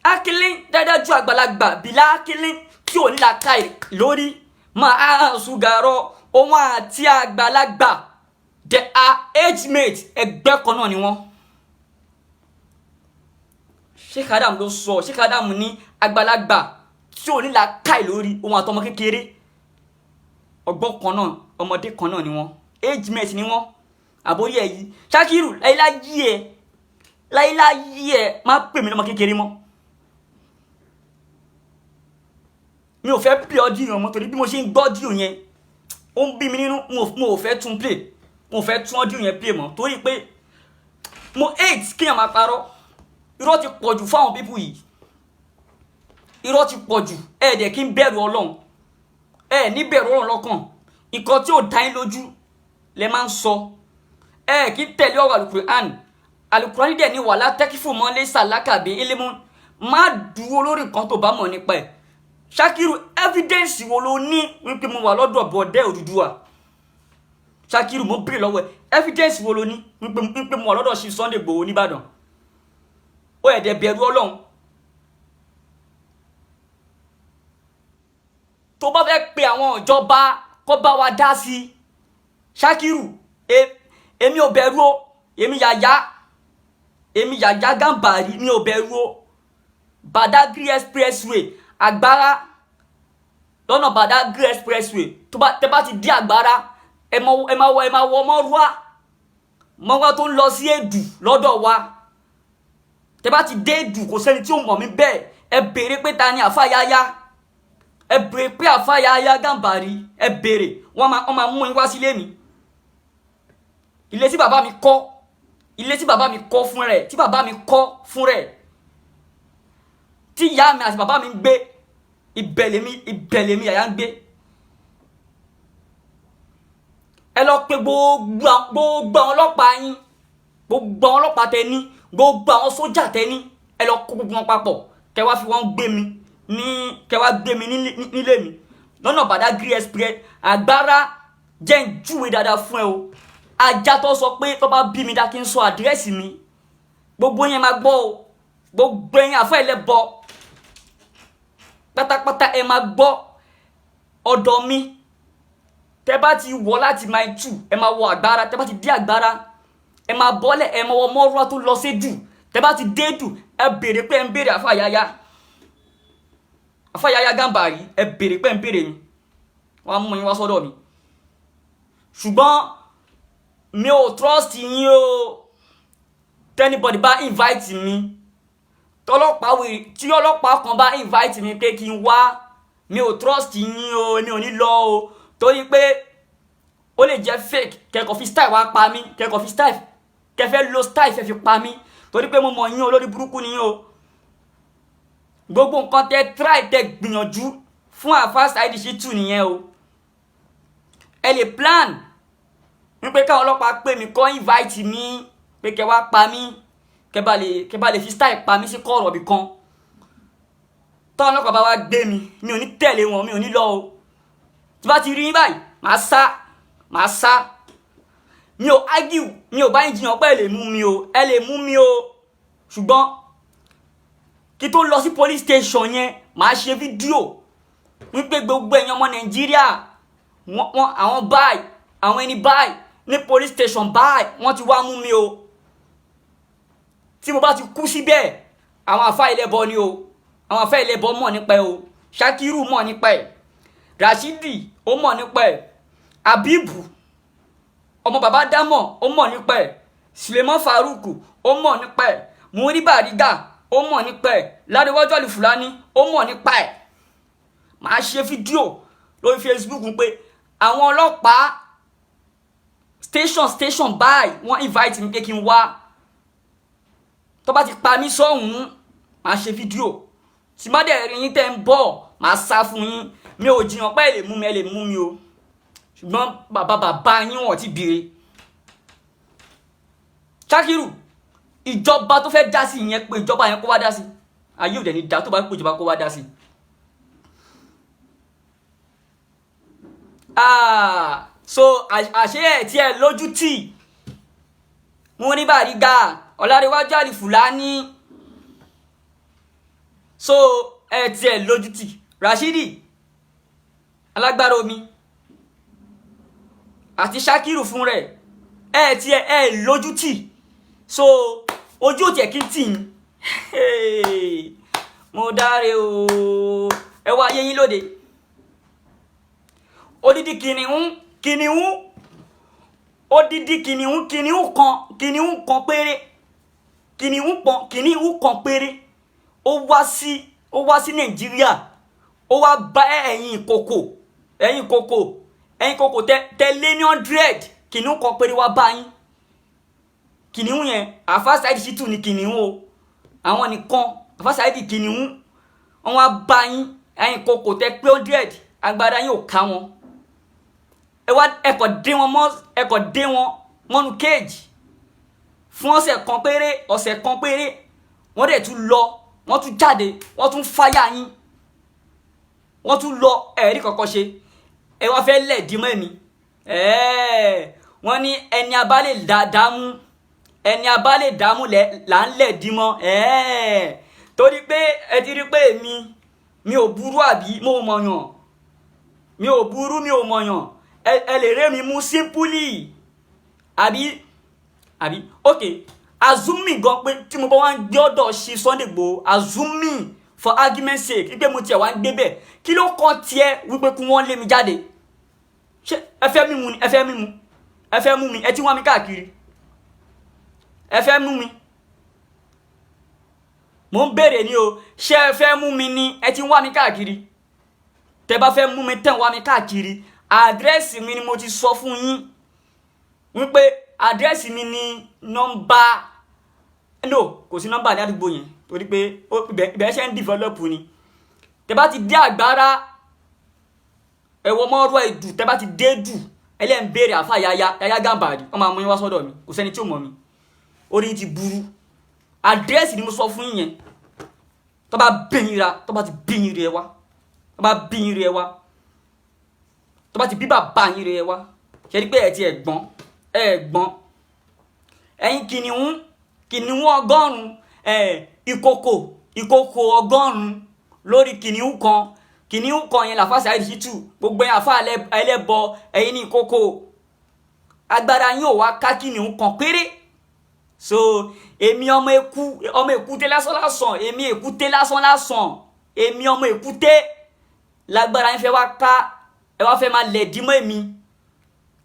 akílí, dájúdájú àgbàlagbà bílà akílí tí ò ní làákàyè lórí máa ṣùgàrọ̀, òun àti àgbàlagbà they are age mate, ẹgbẹ́ kan náà ni wọ́n. Sheikh Adam ló sọ. Sheikh Adam ní àgbàlagbà tí ò ní làákàyè lórí, òun àtọmọ kékeré ọgbọ́n kan náà, ọmọdé kan náà ni wọ́n, age mate ni wọ́n. Àbórí ẹ yìí Ṣakiru, láíláyí ẹ, láíláyí ẹ, má pè mí lọ́mọ kékeré mọ́. Mi ò fẹ́ play audio yẹn mọ́, torí bí mo ṣe ń gbọ́ audio yẹn ó ń bí mi nínú. Mo ò fẹ́ tún play, mo ò fẹ́ tún audio yẹn play mọ́, torí pé mo hate kéèyàn máa parọ́. Irọ́ ti pọ̀ jù fáwọn people yìí, irọ́ ti pọ̀ jù. Ẹ dẹ̀ kí n bẹ̀rù Ọlọ́run, ẹ ní bẹ̀rù Ọlọ́run lọ́kàn. Nǹkan tí ò dá yín lójú lẹ máa ń sọ, ẹ kí n tẹ̀lé ọ̀rọ̀ Alukur'an. Alukur'an dẹ̀ ní wàhálà tẹ́kífù mọ́lé sàlákàbí ílímù, má dúró lórí nǹkan tó bá mọ̀ nípa ẹ̀. Ṣakiru, evidence wo ló ní wípé mo wà lọ́dọ̀ bọ̀dẹ́ Odùduwà? Ṣakiru, mo bèrè lọ́wọ́ ẹ̀, evidence wo ló ní wípé mo wà lọ́dọ̀ Chief Sunday Igboho nìbàdàn? Ó ẹ̀dẹ̀ bẹ̀rù Ọlọ́run. Tó bá fẹ́ pe àwọn ìjọba kó bá wa dá sí, Ṣakiru, èmi ò bẹ̀rù o, èmi Yàyà, èmi Yàyà Gàmbàrí, mi ò bẹ̀rù o. Badagry Expressway, Agbára lọ́nà Badagry Expressway, tó bá tẹ́ bá ti dé Agbára, ẹ máa wọ Mọ́rúwá. Mọ́wá tó ń lọ sí Èdù lọ́dọ̀ wa. Tẹ bá ti dé Èdù, kò sẹ́ni tí ó mọ̀ mí bẹ́ẹ̀. Ẹ béèrè pé ta ni Àfa Yáyá. Ẹ béèrè pé Àfa Yáyá Gàmbàrí. Ẹ béèrè, wọ́n máa mú yín wá sílé mi, ilé tí bàbá mi kọ́, ilé tí bàbá mi kọ́ fún rẹ̀, tí bàbá mi kọ́ fún rẹ̀, tí ìyá mi àti bàbá mi ń gbé. Ibẹ̀ lèmi Yàyà ń gbé. Ẹ lọ pé gbogbo àwọn ọlọ́pàá yín, gbogbo àwọn ọlọ́pàá tẹ ní, gbogbo àwọn sójà tẹ ní, ẹ lọ kó gbogbo wọn papọ̀, kẹ wá fi wọn gbé mi ní, kẹ wá gbé mi nílé mi lọ́nà Badagry Express. Àgbára jẹ́ ń júwe dáadáa fún ẹ o. Ajá tó sọ pé tó bá bí mi dá kí n sọ àdírẹ́sì mi, gbogbo yẹn máa gbọ́ o. Gbogbo yẹn àfẹ́ ilẹ̀ bọ pátápátá, ẹ máa gbọ́. Ọ̀dọ̀ mi, tẹ bá ti wọ̀ láti Mile 2, ẹ máa wọ Àgbára. Tẹ bá ti dé Àgbára, ẹ máa bọ́lẹ̀, ẹ máa wọ mọ́rúwá tó lọ sí Jù. Tẹ bá ti dé Jù, ẹ béèrè pé ẹ ń béèrè Àfà Yáyá, Àfà Yáyá Gàmbàrí. Ẹ béèrè pé ẹ ń béèrè mi, wọ́n á mú yín wá sọ́dọ̀ mi. Ṣùgbọ́n mi ò trust yín o. Tí anybody bá invite mi, tọlọ́pàá wèrè tí ọlọ́pàá kan bá invite mi pé kí n wá, mi ò trust yín o. Mi ò ní lọ o, torí pé ó lè jẹ́ fake, kẹ́kọ̀ọ́ fi style wá pa mí, kẹ́kọ̀ọ́ fi style, kẹfẹ́ lo style fẹ́ fi pa mí, torí pé mo mọ̀ yín, olórí burúkú ni yín o. Gbogbo nǹkan tẹ try, tẹ gbìyànjú fún Àfáà Saheed Shittu nìyẹn o. Ẹ lè plan wípé káwọn ọlọ́pàá pè mí, kọ́ invite mi pé kẹ wá pa mí, kẹ bá lè fi style pa mí sí kọ̀ọ̀rọ̀ bì kan. Táwọn ọlọ́pàá bá wá gbé mi, mi ò ní tẹ̀lé wọn, mi ò ní lọ o. Tí bá ti rí yín báyìí, màá sá, màá sá. Mi ò argue, mi ò bá yín jiyàn pé ẹ lè mú mi o. Ẹ lè mú mi o, ṣùgbọ́n kí tó lọ sí police station yẹn, màá ṣe fídíò wípé gbogbo ẹ̀yin ọmọ Nàìjíríà, wọ́n àwọn báyìí, àwọn ẹni báyìí ní police station báyìí, wọ́n ti wá mú mi o. Tí mo bá ti kú síbẹ̀, àwọn àfa ilẹ̀ bọ ni o. Àwọn àfa ilẹ̀ bọ mọ̀ nípa ẹ o. Shakiru mọ̀ nípa ẹ, Rashidi ó mọ̀ nípa ẹ, Abibu ọmọ bàbá dámọ̀ ó mọ̀ nípa ẹ, Suleiman Faruku ó mọ̀ nípa ẹ, Muri Bariga ó mọ̀ nípa ẹ, Ládéwájú Àlùfùlání ó mọ̀ nípa ẹ. Màá ṣe fídíò lórí Facebook pé àwọn ọlọ́pàá station station báyìí, wọ́n invite mi pé kí n wá. Tó bá ti pa mí sọ́hùn-ún, màá ṣe fídíò. Tí má dẹ̀ rí yín tẹ́ ń bọ̀, màá sá fún yín. Mi ò jiyàn pé ẹ lè mú mi, ẹ lè mú mi o, ṣùgbọ́n bàbá bàbá yín wọ́n ti bèrè. Ṣakiru, ìjọba tó fẹ́ dá sí ìyẹn, pé ìjọba yẹn kó wá dá sí. Ayé òde ní dá tó bá pé ìjọba kó wá dá sí. Ah, so àṣé ẹ̀ tí ẹ lójú tì mo ní Bàrígà Ọ̀làríwájú Àlìfùlání. So ẹ tí ẹ lójú tì, Rashidi alágbára omi àti Ṣakiru fún rẹ̀, ẹ tí ẹ lójú tì. So ojú ò tiẹ̀ kí n tì yín. Mo dáre o. Ẹ wá ayé yín lóde. Odidi kìnìún, kìnìún, odidi kìnìún, kìnìún kan, kìnìún kan péré, kìnìún kan, kìnìún kan péré, ó wá sí Nàìjíríà, ó wá bá ẹ̀yin ìkòkò, ẹ̀yin ìkòkò, ẹ̀yin ìkòkò tẹ lé ní 100. Kìnìún kan péré wá bá yín. Kìnìún yẹn, Àfáà Saheed Shittu ni kìnìún o. Àwọn nìkan, Àfáà Saheed kìnìún, wọn wá bá yín. Ẹ̀yin ìkòkò tẹ pé 100, agbára yín ò ká wọn. Ẹ wá ẹ kọ̀ dé wọn mọ́nu cage fún ọ̀sẹ̀ kan péré. Ọ̀sẹ̀ kan péré, wọ́n dẹ̀ tún lọ, wọ́n tún jáde, wọ́n tún fáyà yín, wọ́n tún lọ. Ẹ̀rí kankan ṣe, ẹ wá fẹ́ lẹ̀ dímọ̀ ẹ̀mí. Wọ́n ní ẹni abá lè dààmú, ẹni abá lè dààmú là ń lẹ̀ dímọ̀. Torí pé ẹ ti rí pé èmi mi ò burú, àbí mo mọ̀yàn? Mi ò burú, mi ò mọ̀yàn. Ẹ lè rẹ́ mi mú simply, àbí? Ok, assuming gan pé tí mo bá wá ń gbé ọ̀dọ̀ ṣe Sunday Igboho, assuming for argument sake wípé mo tiẹ̀ wá ń gbé bẹ́ẹ̀, kí ló kàn tiẹ̀ wípé kí wọ́n lé mi jáde? Ṣé ẹ fẹ́ mímu ni? Ẹ fẹ́ mímu, ẹ fẹ́ mú mi, ẹ ti wá mi káàkiri. Ẹ fẹ́ mú mi? Mò ń béèrè ni o, ṣé ẹ fẹ́ mú mi ni? Ẹ ti ń wá mi káàkiri. Tẹ bá fẹ́ mú mi, tẹ̀ ń wá mi káàkiri, àdírẹ́sì mi ni mo ti sọ fún yín wípé àdírẹ́sì mi ni nọ́mbà, no, kò sí nọ́mbà ní àdúgbò yẹn torí pé ibẹ̀ ṣe ń develop ni. Tẹ bá ti dé Àgbára, ẹ̀wọ̀ mọ́rọ́ ẹ̀dù, tẹ bá ti dé dù, ẹlẹ́ ń béèrè àfa Yaya, Yaya Gàmbàrí, wọ́n máa mú yín wá sọ́dọ̀ mi. Kò sẹ́ni tí ò mọ̀ mi. Orí yín ti burú. Àdírẹ́sì ni mo sọ fún yín yẹn. Tó bá bí yín ra, tó bá ti bí yín rẹ wá, tó bá bí yín rẹ wá, tó bá ti bí bàbá yín rẹ wá. Ṣe ni pé ẹ ti ẹ̀ gbọ́n, ẹ gbọ́n. Ẹ̀yin kìnìún, kìnìún 100, ẹ̀ ìkòkò, ìkòkò 100 lórí kìnìún kan. Kìnìún kan yẹn làfà Saheed Shittu. Gbogbo yẹn àfa ẹlẹ́bọ, ẹ̀yin ní ìkòkò. Agbára yín ò wá ká kìnìún kan péré. So èmi ọmọ eku, ọmọ èkúté lásán lásán, èmi èkúté lásán lásán, èmi ọmọ èkúté lágbára yín fẹ́ wá ká. Ẹ wá fẹ́ máa lẹ̀dí mọ́ èmi.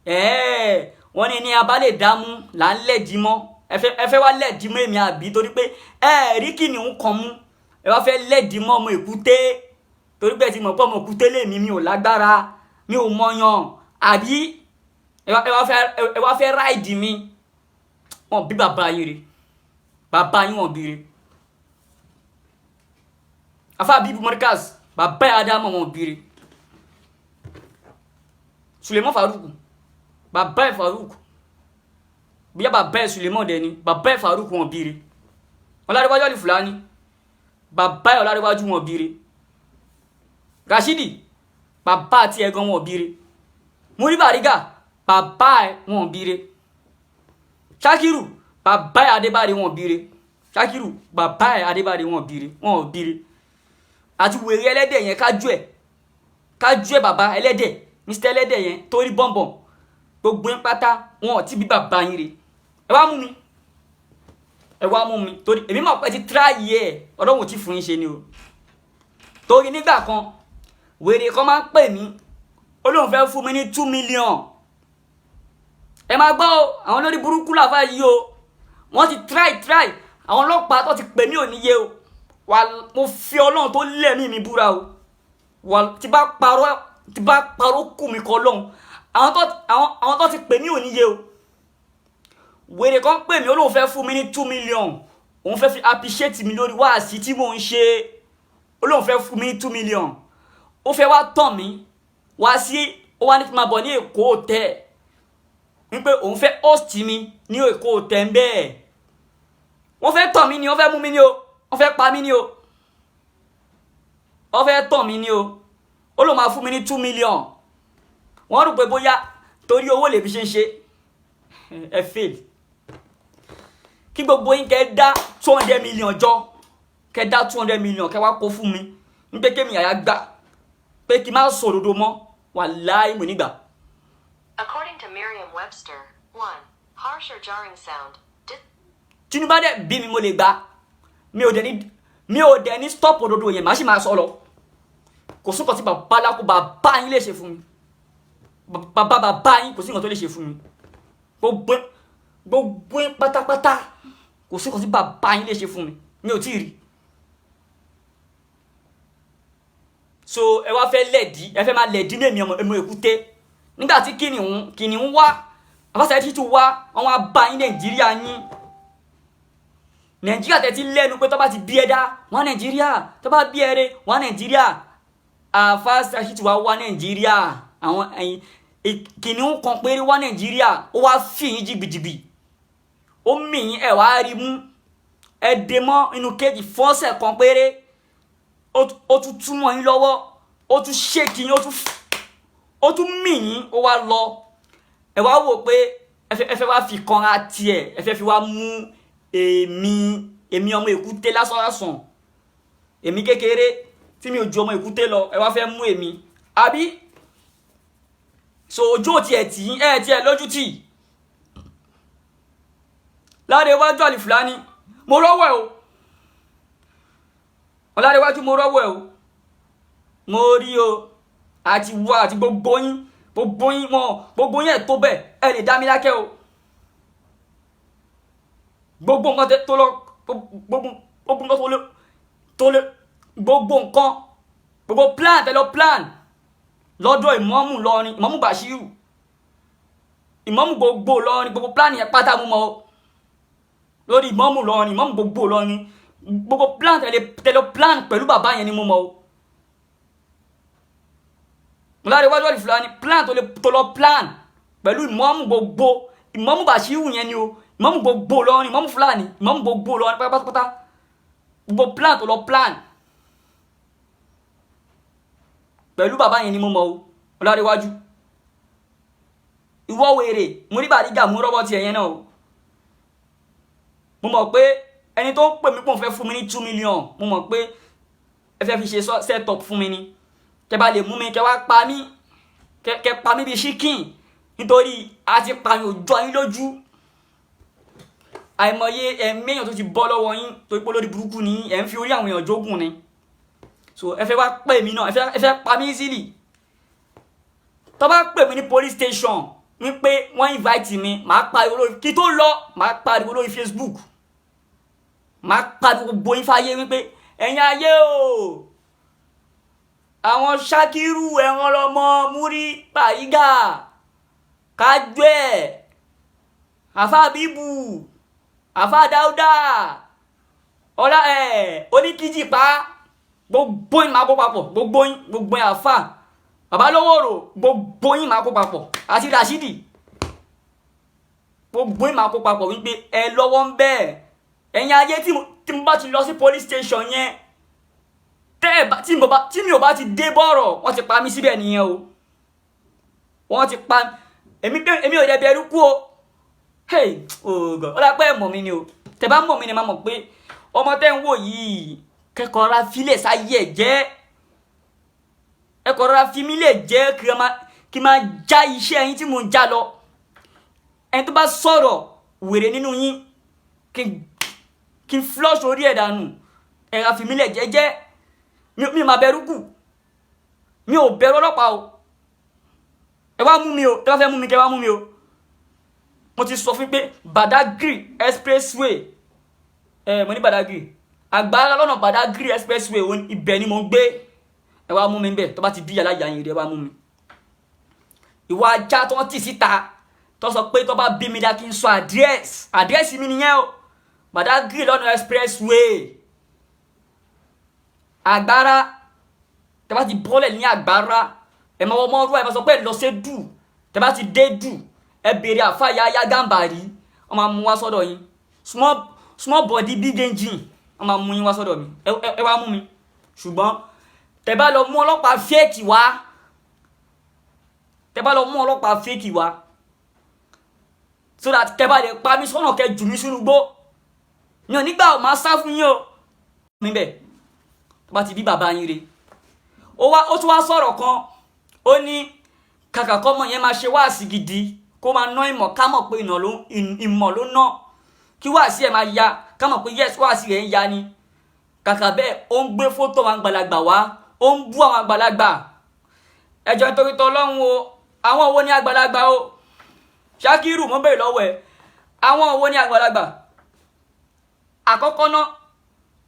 Ẹ̀ẹ́ wọ́n ní abálẹ̀ dámú là ń lẹ̀dí mọ́. Ẹ fẹ́ wá lẹ̀dí mọ́ èmi àbí? Torí pé ẹ rí kìnìún kan mú, ẹ wá fẹ́ lẹ̀dí mọ́ ọmọ èkúté, torí pé ẹ ti mọ̀ pé ọmọ èkúté lèmi, mi ò lágbára, mi ò mọyàn, àbí? Ẹ wá fẹ́ ride mi. Wọn bí bàbá yín re, bàbá yín wọn bí re. Afa Bíbí Mọ́ríkàs, bàbá yà ádámọ̀, wọn bí re. Suleiman Farouk, bàbá ẹ̀ Farouk, bóyá bàbá ẹ̀ Suleiman dẹ̀ ni, bàbá ẹ̀ Farouk, wọn bí re. Ọlárẹ̀wájú Àlì Fúlàní, bàbá ẹ̀ Ọlárẹ̀wájú, wọn bí re. Rashidi, bàbá àti ẹ̀gan, wọn bí re. Muri Bariga, bàbá ẹ̀, wọn bí re. Shakiru, bàbá ẹ̀ Adébárí, wọn bí re. Shakiru, bàbá ẹ̀ Adébárí, wọn bí re, wọn bí re. Àti wèrè ẹlẹ́dẹ̀ yẹn, kájú ẹ̀, kájú ẹ̀, bàbá ẹlẹ́dẹ̀, Mr ẹlẹ́dẹ̀ yẹn torí bọ́m̀bọ̀m, gbogbo yín pátá, wọn ò tí bí bàbá yín re. Ẹ wá mú mi, ẹ wá mú mi, torí èmi mọ̀ pé ti try ẹ̀, ọlọ́run tí fún yín ṣe ni o. Torí nígbà kan, wèrè kan máa ń pè mí, ó lóun fẹ́ fún mi ní 2 million. Ẹ máa gbọ́ o, àwọn olórí burúkú làfà yìí o. Wọ́n ti try try, àwọn ọlọ́pàá tó ti pè mí ò níye o. Wà mo fi Ọlọ́run tó lẹ́mí mi búra o, wà tí bá parọ́, tí bá parọ́ kù mí kọ́ lọ́hùn. Àwọn tó ti pè mí ò níye o. Wèrè kan pè mí, ó lóun fẹ́ fún mi ní 2 million, òun fẹ́ fi appreciate mi lórí wáàsí tí mò ń ṣe. Ó lóun fẹ́ fún mi ní 2 million, ó fẹ́ wá tàn mí wá sí, ó wá ní kí n máa bọ̀ ní Èkó Hotel, wípé òun fẹ́ host mi ní Èkó Hotel. Bẹ́ẹ̀ wọ́n fẹ́ tàn mí ni, wọ́n fẹ́ mú mi ni o, wọ́n fẹ́ pa mí ni o, wọ́n fẹ́ tàn mí ni o. Ó lóun máa fún mi ní 2 million. Wọ́n rò pé bóyá torí owó lè fi ṣe ń ṣe. Ẹ fail. Kí gbogbo yín kẹ́ dá 200 million jọ, kẹ́ dá 200 million, kẹ́ wá kó fún mi ní pé kémi àyà gbà pé kí n má sọ òdodo mọ́, wàláhì mo nígbà. According to Merriam-Webster, 1. Harsh or jarring sound. Tinubu dẹ̀ bí mi, mo lè gbà. Mi ò dẹ̀ ní stop òdodo yẹn, màá sì máa sọ lọ. Kò sí nǹkan tí bàbá lákò bàbá yín lè ṣe fún mi. Bàbá bàbá yín, kò sí nǹkan tó lè ṣe fún mi. Gbogbo gbogbo yín pátápátá, kò sí nǹkan tí bàbá yín lè ṣe fún mi. Mi ò tí ì rí. So ẹ wá fẹ́ lẹ̀dí, ẹ fẹ́ máa lẹ̀dí ní èmi ọmọ ọmọ èkúté. Nígbà tí kìnìún kìnìún wá, àfàṣà títù wá, wọn wá bá yín Nàìjíríà yín, Nàìjíríà tẹ ti lẹ́nu pé tó bá ti bí ẹ dá wọn Nàìjíríà, tó bá bí ẹ rẹ wọn Nàìjíríà. Àfàṣà títù wá wá Nàìjíríà, àwọn ẹyin kìnìún kan péré wá Nàìjíríà, ó wá fi yín jìgbìjìgbì, ó mì yín, ẹ wá rí mú, ẹ dè mọ́ inú kéèjì fọ́sẹ̀ kan péré, ó tún túmọ̀ yín lọ́wọ́, ó tún ṣèkì yín, ó tún mì yín, ó wá lọ. Ẹ wá wò pé ẹ fẹ́ wá fi kanra tiẹ̀, ẹ fẹ́ fi wá mú èmi, èmi ọmọ èkúté lásán lásán, èmi kékeré tí mi ò ju ọmọ èkúté lọ. Ẹ wá fẹ́ mú èmi àbí? So ojú ò tiẹ̀ tì yín, ẹ tiẹ̀ lójú tì. Lára iwájú Àlìfùlání, mo rọ́wọ́ ẹ o. Ọlárẹ̀wájú, mo rọ́wọ́ ẹ o, mo rí o. Àti wá àti gbogbo yín, gbogbo yín mọ, gbogbo yín ẹ̀ tó bẹ́ẹ̀, ẹ lè dá mi lákẹ́ o. Gbogbo nǹkan tó lọ, gbogbo nǹkan tó lè, gbogbo nǹkan, gbogbo plan tẹ lọ plan lọ́dọ̀ ìmọ̀ọ́mù lọ́rin, Ìmọ̀ọ́mù Bashiru, ìmọ̀ọ́mù gbogbo lọ́rin, gbogbo plan yẹn pátá mú mọ́ o. Lórí ìmọ̀ọ́mù lọ́rin, ìmọ̀ọ́mù gbogbo lọ́rin, gbogbo plan tẹ lọ plan pẹ̀lú bàbá yẹn ni mo mọ̀ o. Ọlárẹ̀wájú Àlìfùlání, plan tó lè tó lọ plan pẹ̀lú ìmọ̀ọ́mù gbogbo, Ìmọ̀ọ́mù Bashiru yẹn ni o, ìmọ̀ọ́mù gbogbo lọ́rin, ìmọ̀ọ́mù Fúlàní, ìmọ̀ọ́mù gbogbo lọ́rin pátápátá, gbogbo plan tó lọ plan pẹ̀lú bàbá yẹn ni mo mọ̀ o. Ọlárẹ̀wájú, ìwọ wèrè, mo ní Bàrígà mú rọ́bọ̀tì ẹ̀yẹn náà o. Mo mọ̀ pé ẹni tó ń pè mí pò ń fẹ́ fún mi ní 2 million, mo mọ̀ pé ẹ fẹ́ fi ṣe set up fún mi ni, kẹ bá lè mú mi, kẹ wá pa mí, kẹ pa mí bíi chicken, nítorí a ti pààyàn òjò yín lójú. Àìmọye ẹ̀mí èèyàn tó ti bọ́ lọ́wọ́ yín torí pé olórí burúkú ni ẹ̀ ń fi orí àwọn èèyàn jógùn ni. So ẹ fẹ́ wá pè mí náà, ẹ fẹ́ pa mí easily. Tó bá pè mí ní police station wípé wọ́n invite mi, màá pariwo lórí, kí tó lọ, màá pariwo lórí Facebook, màá pariwo gbogbo yín fáyé wípé ẹ̀yin ayé o, àwọn Ṣakiru ẹ̀wọ̀n lọmọ Múrí Bàrígà kájú ẹ̀, àfa Bíbù, àfa Dáúdà, ọlá ẹ̀ oníkíjìpá, gbogbo yín máa kó papọ̀, gbogbo yín, gbogbo yín, àfa bàbá lówóró, gbogbo yín máa kó papọ̀, àti Rashidi, gbogbo yín máa kó papọ̀ wípé ẹ lọ́wọ́ ń bẹ́ẹ̀. Ẹ̀yin ayé, tí mo bá ti lọ sí police station yẹn, tẹ́ ẹ bá tí mi ò bá ti dé bọ̀rọ̀, wọ́n ti pa mí síbẹ̀ nìyẹn o. Wọ́n ti pa èmi pé èmi ò dẹ̀ bẹ̀rù kú o. Hey, oh God, ó dà pé ẹ mọ̀ mi ni o. Tẹ́ bá mọ̀ mi ni, máa mọ̀ pé ọmọ tẹ́ ń wò yìí, kẹ́kọ̀ọ́ ra filẹ̀ sáyé ẹ̀ jẹ́, ẹ kọ̀ rọra fi mí lè jẹ́ kí n máa já iṣẹ́ yín tí mò ń já lọ. Ẹni tó bá sọ̀rọ̀ wèrè nínú yín, kí n flush orí ẹ̀ dànù. Ẹ ra fi mí lẹ̀ jẹ́jẹ́. Mi máa bẹ̀rù kù, mi ò bẹ̀rù ọlọ́pàá o. Ẹ wá mú mi o, tẹ́ bá fẹ́ mú mi, kẹ́ wá mú mi o. Mo ti sọ fún pé Badagry Expressway ẹ, mo ní Badagry Àgbára, lọ́nà Badagry Expressway, ibẹ̀ ni mo ń gbé. Ẹ wá mú mi bẹ́ẹ̀. Tó bá ti bí aláya yín rí, ẹ wá mú mi. Ìwà ajá tó ń tì síta, tó sọ pé tó bá bí mi dá kí n sọ àdírẹ́sì, àdírẹ́sì mi nìyẹn o, Badagry lọ́nà Expressway Àgbára. Tẹ́ bá ti bọ́lẹ̀ ní Àgbára, ẹ máa wọ mọ́rú, ẹ máa sọ pé ẹ lọ sí dù. Tẹ́ bá ti dé dù, ẹ béèrè àfáàyà ayá Gàmbàrí, wọ́n máa mú wá sọ́dọ̀ yín. Small small body, big engine, wọ́n máa mú yín wá sọ́dọ̀ mi. Ẹ wá mú mi. Ṣùgbọ́n tẹ́ bá lọ mú ọlọ́pàá fake wá, tẹ́ bá lọ mú ọlọ́pàá fake wá so that kẹ́ bá lè pa mí sọ́nà, kẹ́ jù mí sínú gbó mi ò nígbà ò máa sá fún yín o. Níbẹ̀ tó bá ti bí bàbá yín re, ó wá, ó tún wá sọ̀rọ̀ kan, ó ní kàkà kọ́mọ yẹn máa ṣe wáàsí gidi, kó máa ná ìmọ̀, ká mọ̀ pé ìmọ̀ ló ná, kí wáàsí ẹ̀ máa ya, ká mọ̀ pé yes, wáàsí rẹ̀ ń ya ni. Kàkà bẹ́ẹ̀, ó ń gbé fótó àwọn àgbàlagbà wá, ó ń bú àwọn àgbàlagbà. Ẹjọ́, nítorí tọ́lọ́run o, àwọn wo ni àgbàlagbà o? Ṣakiru, mo bèèrè lọ́wọ́ ẹ̀, àwọn wo ni àgbàlagbà? Àkọ́kọ́ náà,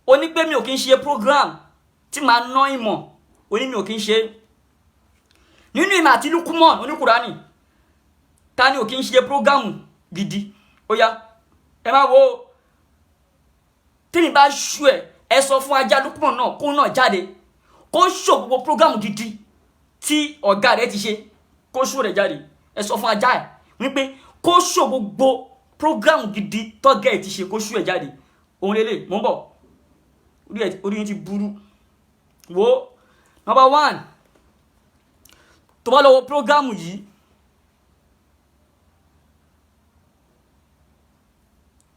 ó ní pé mi ò kí ń ṣe program tí màá ná ìmọ̀, ó ní mi ò kí ń ṣe. Nínú ìmọ̀ àti Lukumon oníkùránì, ta ni ò kí ń ṣe program gidi? Ó yá, ẹ máa wo tí mi bá ṣú ẹ, ẹ sọ fún ajá Lukumon náà kó náà jáde, kó ṣò gbogbo program gidi tí ọ̀gá rẹ̀ ti ṣe, kó ṣó rẹ̀ jáde. Ẹ sọ fún ajá ẹ wípé kó ṣò gbogbo program gidi tọ́gá ẹ̀ ti ṣe, kó ṣó ẹ̀ jáde. Òun lélẹ̀, mò ń bọ̀. Orí yín ti burú. Wo number one, tó bá lọ wo program yìí,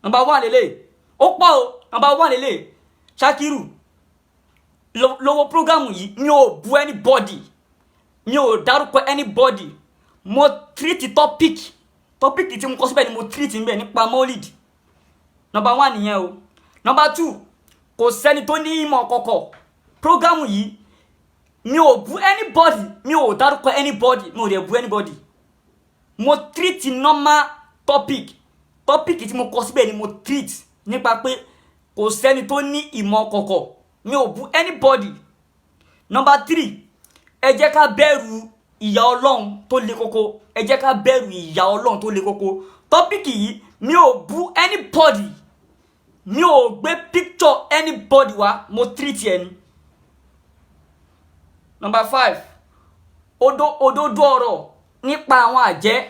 number one lélẹ̀, ó pọ̀ o. Number one lélẹ̀, Ṣakiru, lọ́wọ́ program yìí, mi ò bu anybody, mi ò dárúkọ anybody. Mo treat topic, topic tí mo kọ síbẹ̀ ni mo treat níbẹ̀ nípa molid. Number one nìyẹn o. Number two, kò sẹ́ni tó ní ìmọ̀ kọ̀kọ̀. Program yìí, mi ò bu anybody, mi ò dárúkọ anybody, mi ò dẹ̀ bu anybody. Mo treat normal topic, topic tí mo kọ síbẹ̀ ni mo treat. Nípa pé kò sẹ́ni tó ní ìmọ̀ kọ̀kọ̀, mi ò bú anybody. Number three, ẹ jẹ́ ká bẹ̀rù ìyà Ọlọ́run tó le koko. Ẹ jẹ́ ká bẹ̀rù ìyà Ọlọ́run tó le koko. Topic yìí, mi ò bú anybody, mi ò gbé picture anybody wá, mo treat ẹ ni. Number five, òdodo ọ̀rọ̀ nípa àwọn àjẹ́.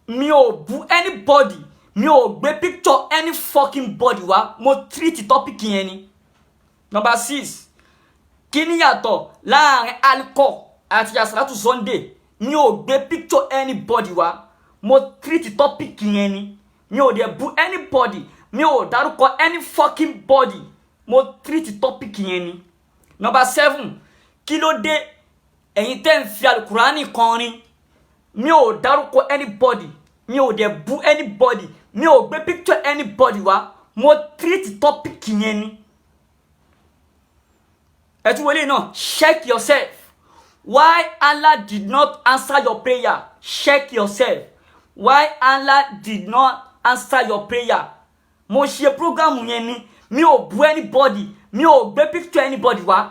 Mi ò bú anybody, mi ò gbé picture any fucking body wá, mo treat topic yẹn ni. Number six, kí ni yàtọ̀ láàrin alcohol àti àsàlátù Sunday? Mi ò gbé picture anybody wá, mo treat topic yẹn ni. Mi ò dẹ̀ bú anybody, mi ò dárúkọ any fucking body, mo treat topic yẹn ni. Number seven, kí ló dé ẹ̀yin tẹ́ ń fi alukurani kọrin? Mi ò dárúkọ anybody, mi ò dẹ̀ bú anybody, mi ò gbé picture anybody wá, mo treat topic yẹn ni. Ẹ tún wọlé náà, check yourself, why Allah did not answer your prayer. Check yourself, why Allah did not answer your prayer. Mo ṣe program yẹn ni. Mi ò bú anybody, mi ò gbé picture anybody wá,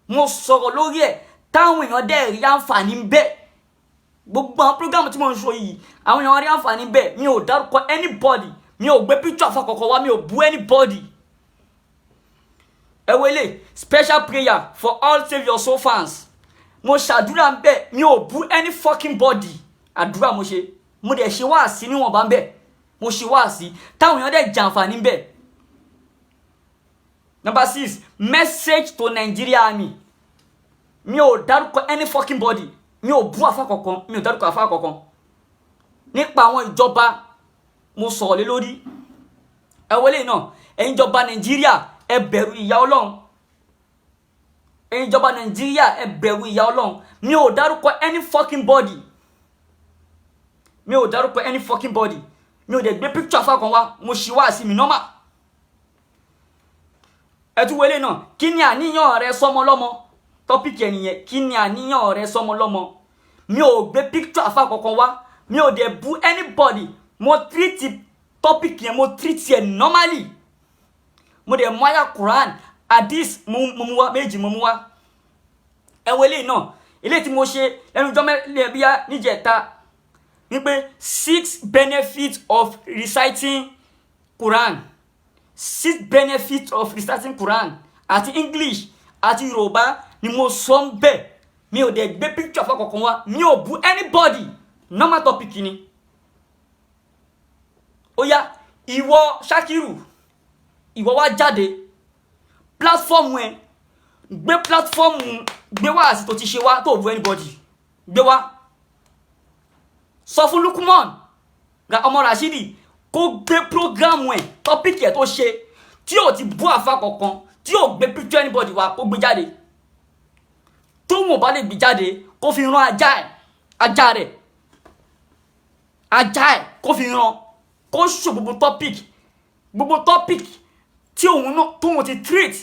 mo sọ̀rọ̀ lórí ẹ̀ táwọn èèyàn dẹ̀ rí àǹfààní bẹ́ẹ̀. Gbogbo àwọn program tí mo ń sọ yìí, àwọn èèyàn rí àǹfààní bẹ́ẹ̀. Mi ò dárúkọ anybody, mi ò gbé picture àfàkọ̀kọ̀ wá, mi ò bú anybody. Ẹ wọlé, special prayer for all Save Your Soul fans. Mo ṣàdúrà ń bẹ̀, mi ò bú any fucking body. Àdúrà mo ṣe, mo dẹ̀ ṣe wáàsí níwọ̀nba ń bẹ̀. Mo ṣe wáàsí táwọn èèyàn dẹ̀ jàǹfààní ń bẹ̀. Number six, message to Nigeria Army. Mi ò dárúkọ any fucking body, mi ò bú àfa kankan, mi ò dárúkọ àfa kankan. Nípa àwọn ìjọba mo sọ̀rọ̀ lé lórí. Ẹ wọlé náà, ẹ̀yin ìjọba Nàìjíríà, ẹ bẹ̀rù ìyà Ọlọ́run. Ẹ̀yin ìjọba Nàìjíríà, ẹ bẹ̀rù ìyà Ọlọ́run. Mi ò dárúkọ any fucking body, mi ò dárúkọ any fucking body, mi ò dẹ̀ gbé picture àfa kan wá, mo ṣì wá sí mi normal. Ẹ tún wọlé náà, kí ni àníyàn rẹ sọmọ lọ́mọ? Topic ẹ̀ nìyẹn, kí ni àníyàn rẹ sọmọ lọ́mọ? Mi ò gbé picture àfa kankan wá, mi ò dẹ̀ bú anybody. Mo treat topic yẹn, mo treat ẹ̀ normally. Mo dẹ̀ mú àyà Quran, hadith, mo mú wá méjì, mo mú wá. Ẹ wo eléyìí náà, eléyìí tí mo ṣe lẹ́nu ọjọ́ mẹ́lẹ̀ bíyá níjẹta, wípé six benefits of reciting Quran, six benefits of reciting Quran, àti English àti Yorùbá ni mo sọ ń bẹ̀. Mi ò dẹ̀ gbé picture fún kankan wá, mi ò bú anybody, normal topic ni. Ó yá, ìwọ Shakiru, ìwọ wá jáde, platform ẹ, gbé platform, gbé wá àti tó ti ṣe wá tó bú anybody, gbé wá. Sọ fún Lukman ọmọ Rashidi kó gbé program ẹ, topic ẹ tó ṣe tí ò ti bú àfa kankan, tí ò gbé picture anybody wá, kó gbé jáde. Tóun ò bá lè gbé jáde, kó fi rán ajá ẹ, ajá rẹ, ajá ẹ, kó fi rán, kó ṣò gbogbo topic, gbogbo topic tí òun náà tóun ti treat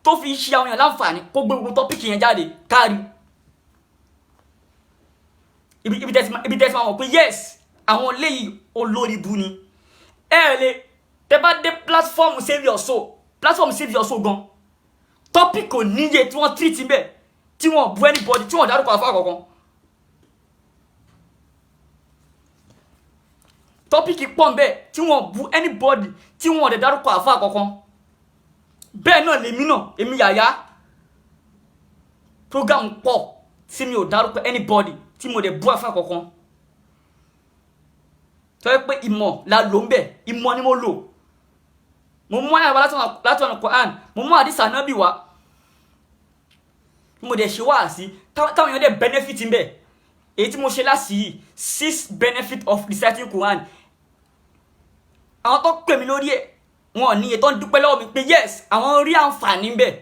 tó fi ṣe àwọn èèyàn láǹfààní, kó gbé gbogbo topic yẹn jáde kárí ibi tẹ́sí máa mọ̀ pé yes, àwọn léyìí olórí bu ni. Ẹ lè tẹ bá dé platform Save Your Soul, platform Save Your Soul gan, topic kò níye tí wọ́n treat bẹ́ẹ̀, tí wọ́n bu anybody, tí wọ́n dárúkọ àfa kankan. Topic pọ̀ ń bẹ́ẹ̀ tí wọ́n bu anybody, tí wọ́n dẹ̀ dárúkọ àfa kankan. Bẹ́ẹ̀ náà lèmi náà, èmi Yàyà, program pọ̀ tí mi ò dárúkọ anybody, tí mo dẹ̀ bú àfa kankan, tó yẹ pé ìmọ̀ la lò ń bẹ̀. Ìmọ̀ ni mo lò. Mo mú àyàwó láti ọ̀nà Quran, mo mú àdìsá nábì wá, mo dẹ̀ ṣe wáàsí táwọn èèyàn dẹ̀ benefit ń bẹ̀. Èyí tí mo ṣe láti yìí, six benefit of reciting Quran, àwọn tó pè mí lórí ẹ̀, wọn ò níye tó ń dúpẹ́ lọ́wọ́ mi pé yes, àwọn rí àǹfààní ń bẹ̀,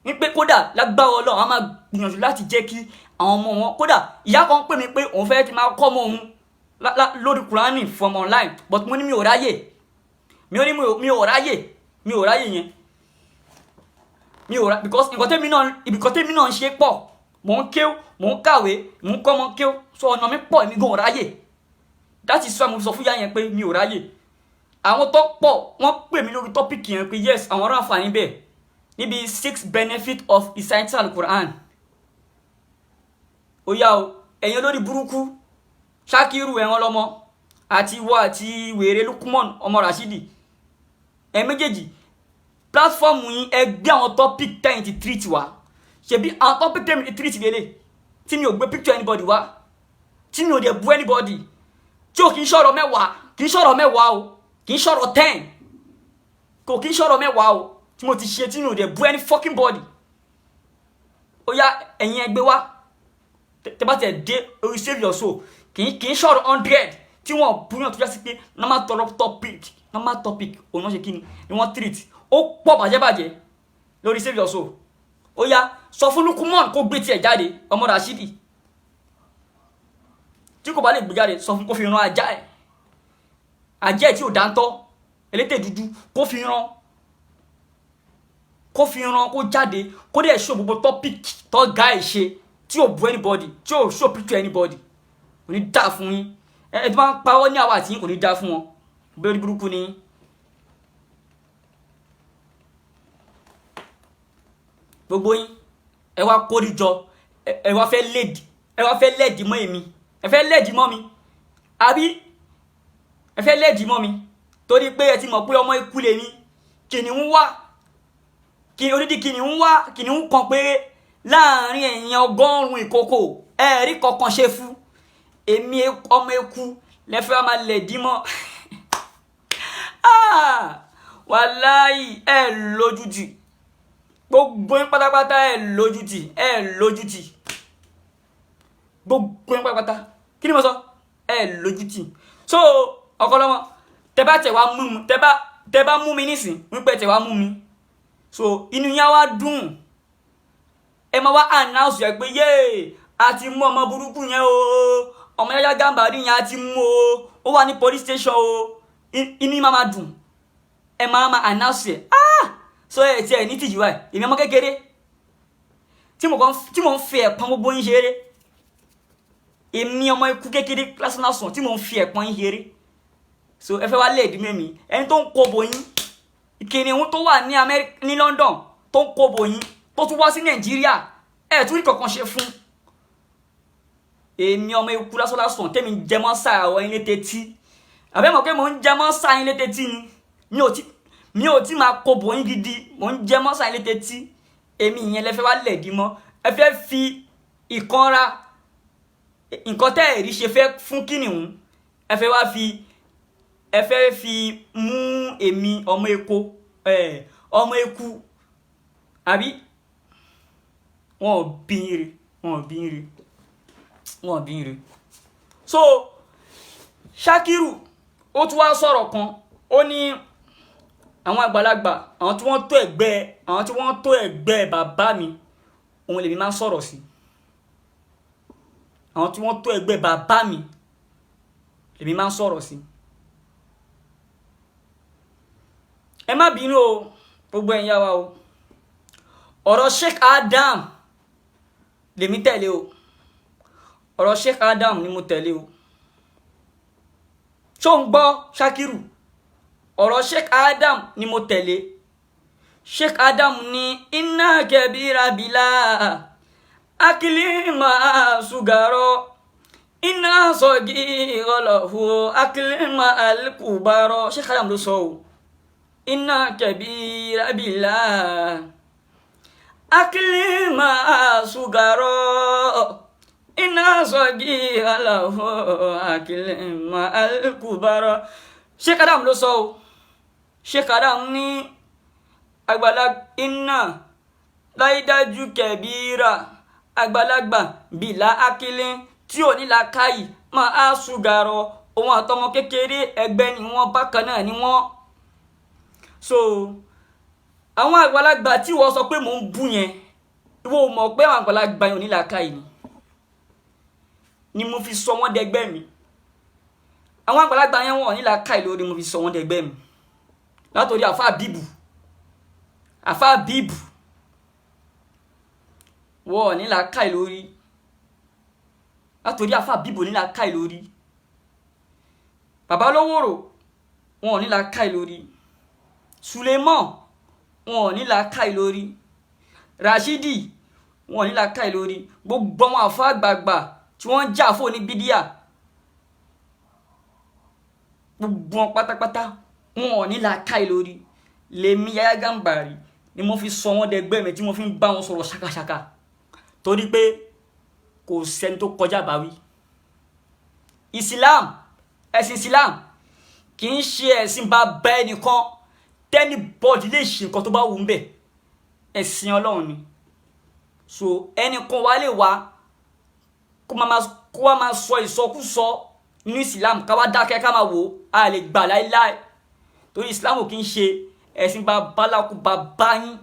wípé kódà lágbára Ọlọ́run, àwọn máa gbìyànjú láti jẹ́ kí àwọn ọmọ wọn. Kódà ìyá kan pè mí pé òun fẹ́ kí n máa kọ́ ọmọ òun lórí Kùránì from online, but mo ní mi ò ráyè. Mi ò ní mi ò ráyè, mi ò ráyè yẹn, mi ò rá, because nǹkan tẹ́mi náà ń ṣe pọ̀. Mò ń kéw, mò ń kàwé, mò ń kọ́ ọmọ kéw, so ọ̀nà mi pọ̀, èmi gan ò ráyè. That is why mo sọ fún ìyá yẹn pé mi ò ráyè. Àwọn tó pọ̀ wọ́n pè mí lórí topic yẹn pé yes, àwọn ará àǹfààní bẹ́ẹ̀ níbi six benefit of reciting Al-Quran. Ó yá o, ẹ̀yin olórí burúkú Ṣakiru ẹ̀wọ̀n lọ́mọ àti ìwọ àti wèrè Lukman ọmọ Rashidi, ẹ̀ méjèèjì, platform yín, ẹ gbé àwọn topic tẹ́yìn ti treat wá. Ṣebí àwọn topic tẹ́yìn ti treat lélẹ̀ tí mi ò gbé picture anybody wá, tí mi ò dẹ̀ bú anybody, tí ò kì í ṣọ̀rọ̀ 10, kì í ṣọ̀rọ̀ 10 o, kì í ṣọ̀rọ̀ 10, kò kì í ṣọ̀rọ̀ 10 o, tí mo ti ṣe tí mi ò dẹ̀ bú any fucking body. Ó yá, ẹ̀yin ẹgbẹ́ wá, tẹ́ bá tẹ̀ dé orí Save Your Soul, kì í ṣọ̀rọ̀ 100 tí wọ́n búyàn, tó jásí pé normal topic, normal topic òun náà ṣe kí ni wọ́n treat. Ó pọ̀ bàjẹ́bàjẹ́ lórí Save Your Soul. Ó yá, sọ fún Lukumon kó gbé tiẹ̀ jáde, ọmọ Rashidi. Tí kò bá lè gbé jáde, sọ fún kó fi ran ajá ẹ̀, ajá ẹ̀ tí ò dáńtọ́, elétè dúdú, kó fi ran kó jáde, kó dẹ̀ show gbogbo topic tó ga ẹ̀ ṣe tí ò bu anybody, tí ò show picture anybody. Kò ní dá fún yín. Ẹ tí wọ́n ń parọ́ ní àwa àti yín, kò ní dá fún wọn. Bẹ́ẹ̀ burúkú ni yín. Gbogbo yín, ẹ wá kórìí jọ, ẹ wá fẹ́ lẹ́ẹ̀dì, ẹ wá fẹ́ lẹ́ẹ̀dì mọ́ èmi, ẹ fẹ́ lẹ́ẹ̀dì mọ́ mi, àbí ẹ fẹ́ lẹ́ẹ̀dì mọ́ mi torí pé ẹ ti mọ̀ pé ọmọ ikú lèmi. Kìnìún wá kí odidi kìnìún wá, kìnìún kan péré láàrin ẹ̀yìn 100 ìkókò, ẹ̀ẹ́rí kankan ṣe fún èmi ọmọ eku lẹ́fẹ́ wá máa lẹ̀dí mọ́. Wàláì, ẹ lójútì, gbogbo yín pátápátá, ẹ lójútì, ẹ lójútì, gbogbo yín pátápátá. Kí ni mo sọ? Ẹ lójútì. So ọkọlọmọ, tẹ bá tẹ wá mú mi, tẹ bá mú mi nísìn wípé tẹ wá mú mi, so inú yín á wá dùn, ẹ máa wá announce yẹ pé yéè, a ti mú ọmọ burúkú yẹn o, ọmọ Yahya Gambari yẹn, a ti mú o, ó wà ní police station o. Inú yín máa máa dùn, ẹ máa máa announce yẹ. Ah, so ẹ tiẹ̀ ní tìjú báyìí. Èmi ọmọ kékeré tí mo kàn tí mo ń fi ẹ̀pọ́n gbogbo yín ṣeré, èmi ọmọ ikú kékeré lásán lásán tí mo ń fi ẹ̀pọ́n yín ṣeré. So ẹ fẹ́ wá léèdí mímí ẹni tó ń kóbo yín, kìnìún tó wà ní Amẹ́ríkà, ní London, tó ń kóbo yín, tó tún wá sí Nàìjíríà, ẹ̀ tún rí kankan ṣe fún èmi ọmọ ikú lásán lásán tẹ́mi jẹmọ́ sáà àwọn ilé tẹ́tí. Àbẹ́ mọ̀ pé mò ń jẹmọ́ sáà ilé tẹ́tí ni. Mi ò tí máa kóbo yín gidi, mò ń jẹmọ́ sáà ilé tẹ́tí. Èmi ìyẹn lẹ fẹ́ wá lẹ̀dí mọ́. Ẹ fẹ́ fi ìkanra nǹkan tẹ́ ẹ̀rí ṣe fẹ́ fún kìnìún, ẹ fẹ́ wá fi, ẹ fẹ́ fi mú èmi ọmọ eko, ọmọ eku, àbí? Wọn ò bí yín re, wọn ò bí yín re, wọn ò bí yín re. So Ṣakiru ó tún wá sọ̀rọ̀ kan, ó ní àwọn àgbàlagbà, àwọn tí wọ́n tó ẹgbẹ́, àwọn tí wọ́n tó ẹgbẹ́ bàbá mi, òun lèmi máa ń sọ̀rọ̀ sí. Àwọn tí wọ́n tó ẹgbẹ́ bàbá mi lèmi máa ń sọ̀rọ̀ sí. Ẹ má bínú o, gbogbo ẹ̀yin yá wa o, ọ̀rọ̀ Sheikh Adam lèmi tẹ̀lé o, ọ̀rọ̀ Sheikh Adam ni mo tẹ̀lé o. Ṣó ń gbọ́, Ṣakiru? Ọ̀rọ̀ Sheikh Adam ni mo tẹ̀lé. Sheikh Adam ní iná kẹbíra bílà akílímà ṣùgàrọ iná sọgí ọlọ́hu akílímà alikubarọ. Sheikh Adam ló sọ o, iná kẹbíra bílà akílímà ṣùgàrọ iná sọgí ọlọ́hu akílímà alikubarọ. Sheikh Adam ló sọ o. Sheikh Adam ní àgbàlagbà iná láìdájú kẹbíra, àgbàlagbà bìlà akílín tí ò ní làákàyè máa ṣùgàrọ, òun àtọmọ kékeré ẹgbẹ́ ni wọ́n, bákan náà ni wọ́n. So àwọn àgbàlagbà tí wọ́n sọ pé mò ń bú yẹn, ìwọ ò mọ̀ pé àwọn àgbàlagbà yẹn ò ní làákàyè ni mo fi sọ wọ́n dẹgbẹ́ mi. Àwọn àgbàlagbà yẹn, wọ́n ò ní làákàyè lórí, mo fi sọ wọ́n dẹgbẹ́ mi. Látòrí àfa bíbù, àfa bíbù, wọ́n ò ní làákàyè lórí. Látòrí àfa bíbù ní làákàyè lórí, bàbá olówóró Wọn ò ní làákàyè lórí. Suleiman, wọn ò ní làákàyè lórí. Rashidi, wọn ò ní làákàyè lórí. Gbogbo àwọn àfa àgbààgbà tí wọ́n ń jà fún ní bídíà, gbogbo wọn pátápátá, wọn ò ní làákàyè lórí. Lèmi Yahya Gambari ni mo fi sọ wọn dẹgbẹ́ mi tí mo fi ń bá wọn sọ̀rọ̀ ṣàkàṣàkà, torí pé kò sẹ́ni tó kọjá báwí. Islam, ẹ̀sìn Islam kì í ṣe ẹ̀sìn bàbá ẹnìkan t'anybody lè ṣe nǹkan tó bá wù ú bẹ̀. Ẹ̀sìn Ọlọ́run ni. So ẹnìkan wá lè wá kó wá máa sọ ìsọkúsọ nínú Islam, ká wá dákẹ́ ká máa wò ó, a lè gbà láéláé, torí Islam ò kì í ṣe ẹ̀sìn babaláku bàbá yín.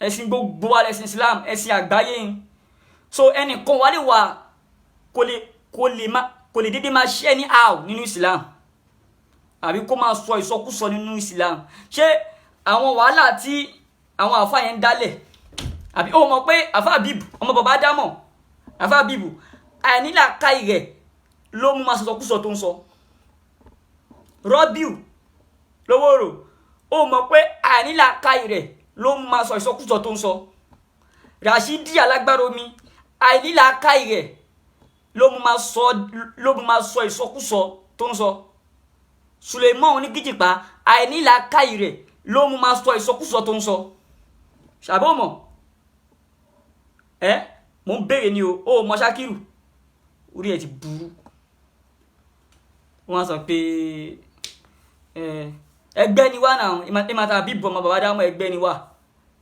Ẹ̀sìn gbogbo wa lẹ̀sìn Islam, ẹ̀sìn àgbáyé yín. So ẹnìkan wá lè wà kò lè dédé máa ṣe anyhow nínú Islam àbí kó máa sọ ìsọkúsọ nínú Islam. Ṣé àwọn wàhálà tí àwọn àfa yẹn ń dálẹ̀, àbí ó mọ̀ pé àfa bíbù, ọmọ bàbá dámọ̀, àfa bíbù, àìnílàákàyè rẹ̀ ló mú máa sọsọkúsọ tó ń sọ? Rọ́bìù lówóró, ó mọ̀ pé àìnílàákàyè rẹ̀ ló mú máa sọ ìsọkúsọ tó ń sọ? Rashidi alágbára omi, àìnílàákàyè rẹ̀ ló mú máa sọ ìsọkúsọ tó ń sọ. Suleiman onígìjìpá, àìnílàákàyè rẹ̀ ló mú máa sọ ìsọkúsọ tó ń sọ. Ṣàbọ̀ mọ̀ ẹ, mò ń béèrè ni o. Ó mọ Ṣakiru, orí ẹ ti burú. Wọ́n sọ pé ẹgbẹ́ ni wá náà, ìmọ̀ tàbí bíbọ̀ ọmọ bàbá dámọ̀, ẹgbẹ́ ni wá,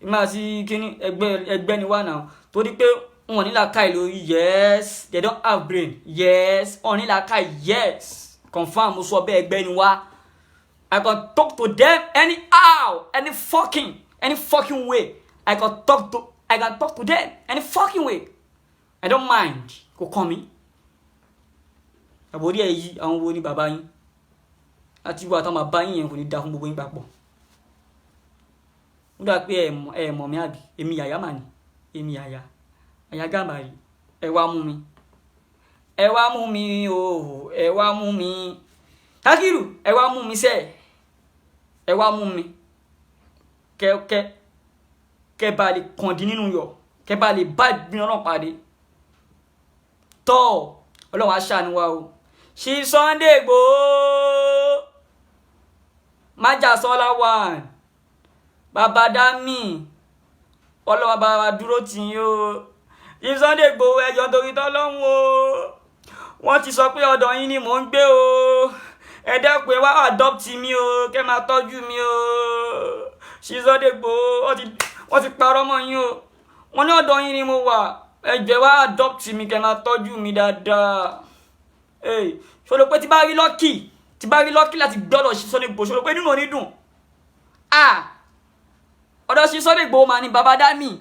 ìmọ̀ àti kíní, ẹgbẹ́ ni wá náà, torí pé wọn ní làákàyè lórí. Yes, they don't have brain. Yes, wọn ní làákàyè. Yes, confirm, mo sọ bẹ́ẹ̀, ẹgbẹ́ ni wá. I can talk to them anyhow, any fucking way. I can talk to them any fucking way. I don't mind. Kò kàn mí. Àbórí ẹ̀ yí, àwọn wo ni bàbá yín àti ìwà àtàwọn bàbá yín yẹn kò ní da fún gbogbo yín papọ̀. Ó dà pé ẹ mọ̀ mí, àbí? Èmi Yàyà mà ní, èmi Yàyà, Yàyà Gàmbàrí. Ẹ wá mú mi, ẹ wá mú mi o, ẹ wá mú mi. Takiru, ẹ wá mú mi sẹ́ẹ̀, ẹ wá mú mi, kẹ kẹ kẹ bá lè kàndín nínú yọ, kẹ bá lè bá ìbínú Ọlọ́run pàdé. Tọ́ Ọlọ́run á ṣàánú wa o. Ṣí Sunday Igboho, májàsọ́lá one, bàbá dami, Ọlọ́run bá wa dúró tì yín o. Ṣí Sunday Igboho, ẹjọ́ torí tọ́lọ́run o, wọ́n ti sọ pé ọ̀dọ̀ yín ni mò ń gbé o. Ẹ dẹ́kun, ẹ wá adopt mi o, kẹ́ máa tọ́jú mi o. Ṣí Sunday Igboho, wọ́n ti parọ́ mọ́ yín o. Wọ́n ní ọ̀dọ̀ yín ni mo wà. Ẹ jọ̀ọ́, ẹ wá adopt mi, kẹ́ máa tọ́jú mi dáadáa. Ṣòro pé tí bá rí lucky láti gbọ́dọ̀ ṣí Sunday Igboho, ṣòro pé nínú òní dùn. Ah, ọ̀dọ̀ ṣí Sunday Igboho mà ní bàbá dami,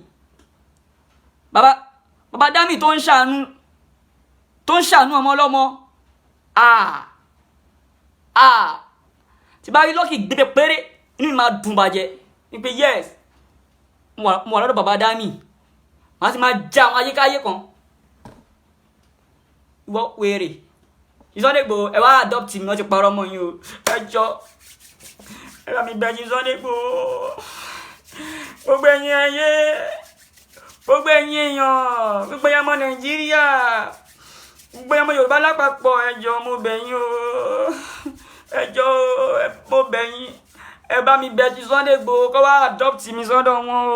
bàbá dami tó ń ṣàánú ọmọ ọlọ́mọ. Ah ah, tí bá rí lucky gbé péré, inú mi máa dùn bàjẹ́ wípé yes, mo wà lọ́dọ̀ bàbá dami. Màá ti máa já àwọn ayékáyé kan. Ìwọ wèrè Sunday Igboho, ẹ wá adopt mi. Wọ́n ti parọ́ mọ́ yín o. Ẹ jọ, ẹ bá mi bẹ̀ yín, Sunday Igboho. Gbogbo ẹ̀yin ẹyẹ, gbogbo ẹ̀yin èèyàn, gbogbo ẹ̀yin ọmọ Nàìjíríà, gbogbo ẹ̀yin ọmọ Yorùbá lápapọ̀, ẹ jọ̀ọ́, mo bẹ̀ yín o. Ẹ jọ̀ọ́, mo bẹ̀ yín, ẹ bá mi bẹ̀ jí Sunday Igboho kó wá adopt mi sọ́dọ̀ wọn o.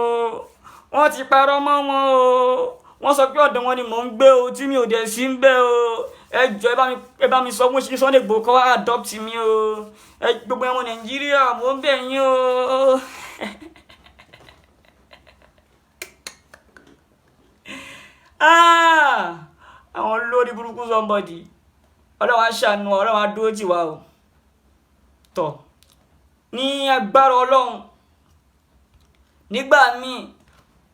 Wọ́n ti parọ́ mọ́ wọn o. Wọ́n sọ pé ọ̀dọ̀ wọn ni mò ń gbé o, tí mi ò dẹ̀ sí ń bẹ̀ o. Ẹ jọ̀ọ́, ẹ bá mi sọ fún Sunday Igboho kó wá adopt mi o. Ẹ gbogbo ọmọ Nàìjíríà, mò ń bẹ̀ yín o. Ah! Àwọn olórí burúkú somebody, Ọlọ́run á ṣàánú, Ọlọ́run á dúró tì wá o. Tọ̀ ní agbára Ọlọ́run, nígbà míì,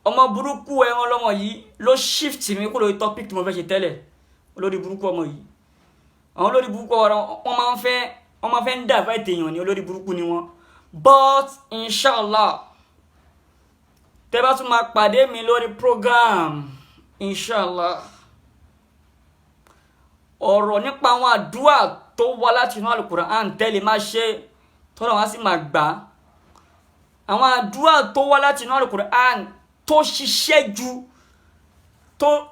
ọmọ burúkú ẹran ọlọ́mọ yìí ló shift mi kúrò lórí topic tí mo fẹ́ ṣe tẹ́lẹ̀. Olórí burúkú ọmọ yìí, àwọn olórí burúkú ọ̀rọ̀ wọn máa ń fẹ́ ń divert èèyàn ní. Olórí burúkú ni wọ́n. But inshallah, tẹ́ bá tún máa pàdé mi lórí program, inshallah, ọ̀rọ̀ nípa àwọn àdúrà. tó wá láti inú Al-Qur'an tẹ́lẹ̀ máa ṣe tọ́lọ̀ wá sí máa gbà á. Àwọn àdúrà tó wá láti inú Al-Qur'an tó ṣiṣẹ́ ju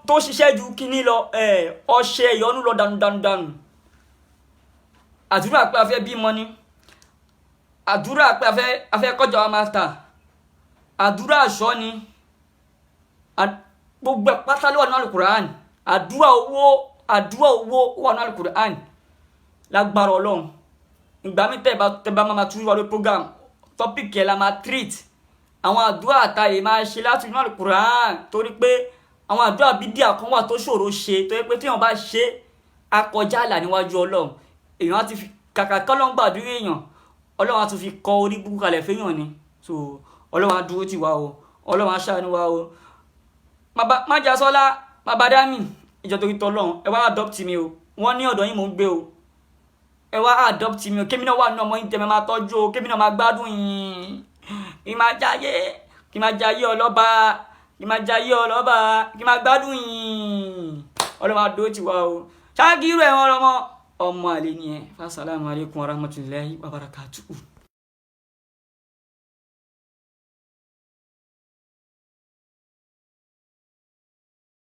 tó ṣiṣẹ́ ju kíní lọ, ọṣẹ ìyọnu lọ dànù dànù dànù. Àdúrà pé a fẹ́ bímọ ni, àdúrà pé a fẹ́ kọjá wa máa tà, àdúrà aṣọ ni, gbogbo ẹ̀ pátá ló wà nínú Al-Qur'an. Àdúrà owó, àdúrà owó wà nínú Al-Qur'an. Lágbára Ọlọ́run, ìgbà mi tẹ́ bá máa tún wà lórí program, topic ẹ̀ la máa treat, àwọn àdúrà àtàyè máa ṣe láti inú Al-Qur'an, torí pé àwọn àdúrà bídíà kan wà tó ṣòro ṣe, tó yẹ pé téèyàn bá ṣe akọjá àlà níwájú Ọlọ́run. Èèyàn á ti fi kàkà kọ́lọ́n gbàdúrà èèyàn, Ọlọ́run á tún fi kọ orí búkú kalẹ̀ fẹ́yàn ni. So Ọlọ́run á dúró tì wá o, Ọlọ́run á ṣàánú wa o. Májàsọ́lá, bàbá dami ìjọ, torí tọ́lọ́run, ẹ wá adopt mi o. Wọ́n ní ọ̀dọ̀ yín mò ń gbé o. Ẹ wá adopt mi o, kémi náà wà nínú ọmọ yín tẹ́ máa tọ́jú o, kémi náà máa gbádùn yín, kí máa jayé, kí máa jayé ọlọ́ba, kí máa jayé ọlọ́ba, kí máa gbádùn yín. Ọlọ́run á dúró tì wá o. Ṣáàgìrì ẹ̀wọ̀n ọmọ ọmọ àlè nìyẹn. Assalamu alaikum warahmatullahi wabarakatuh.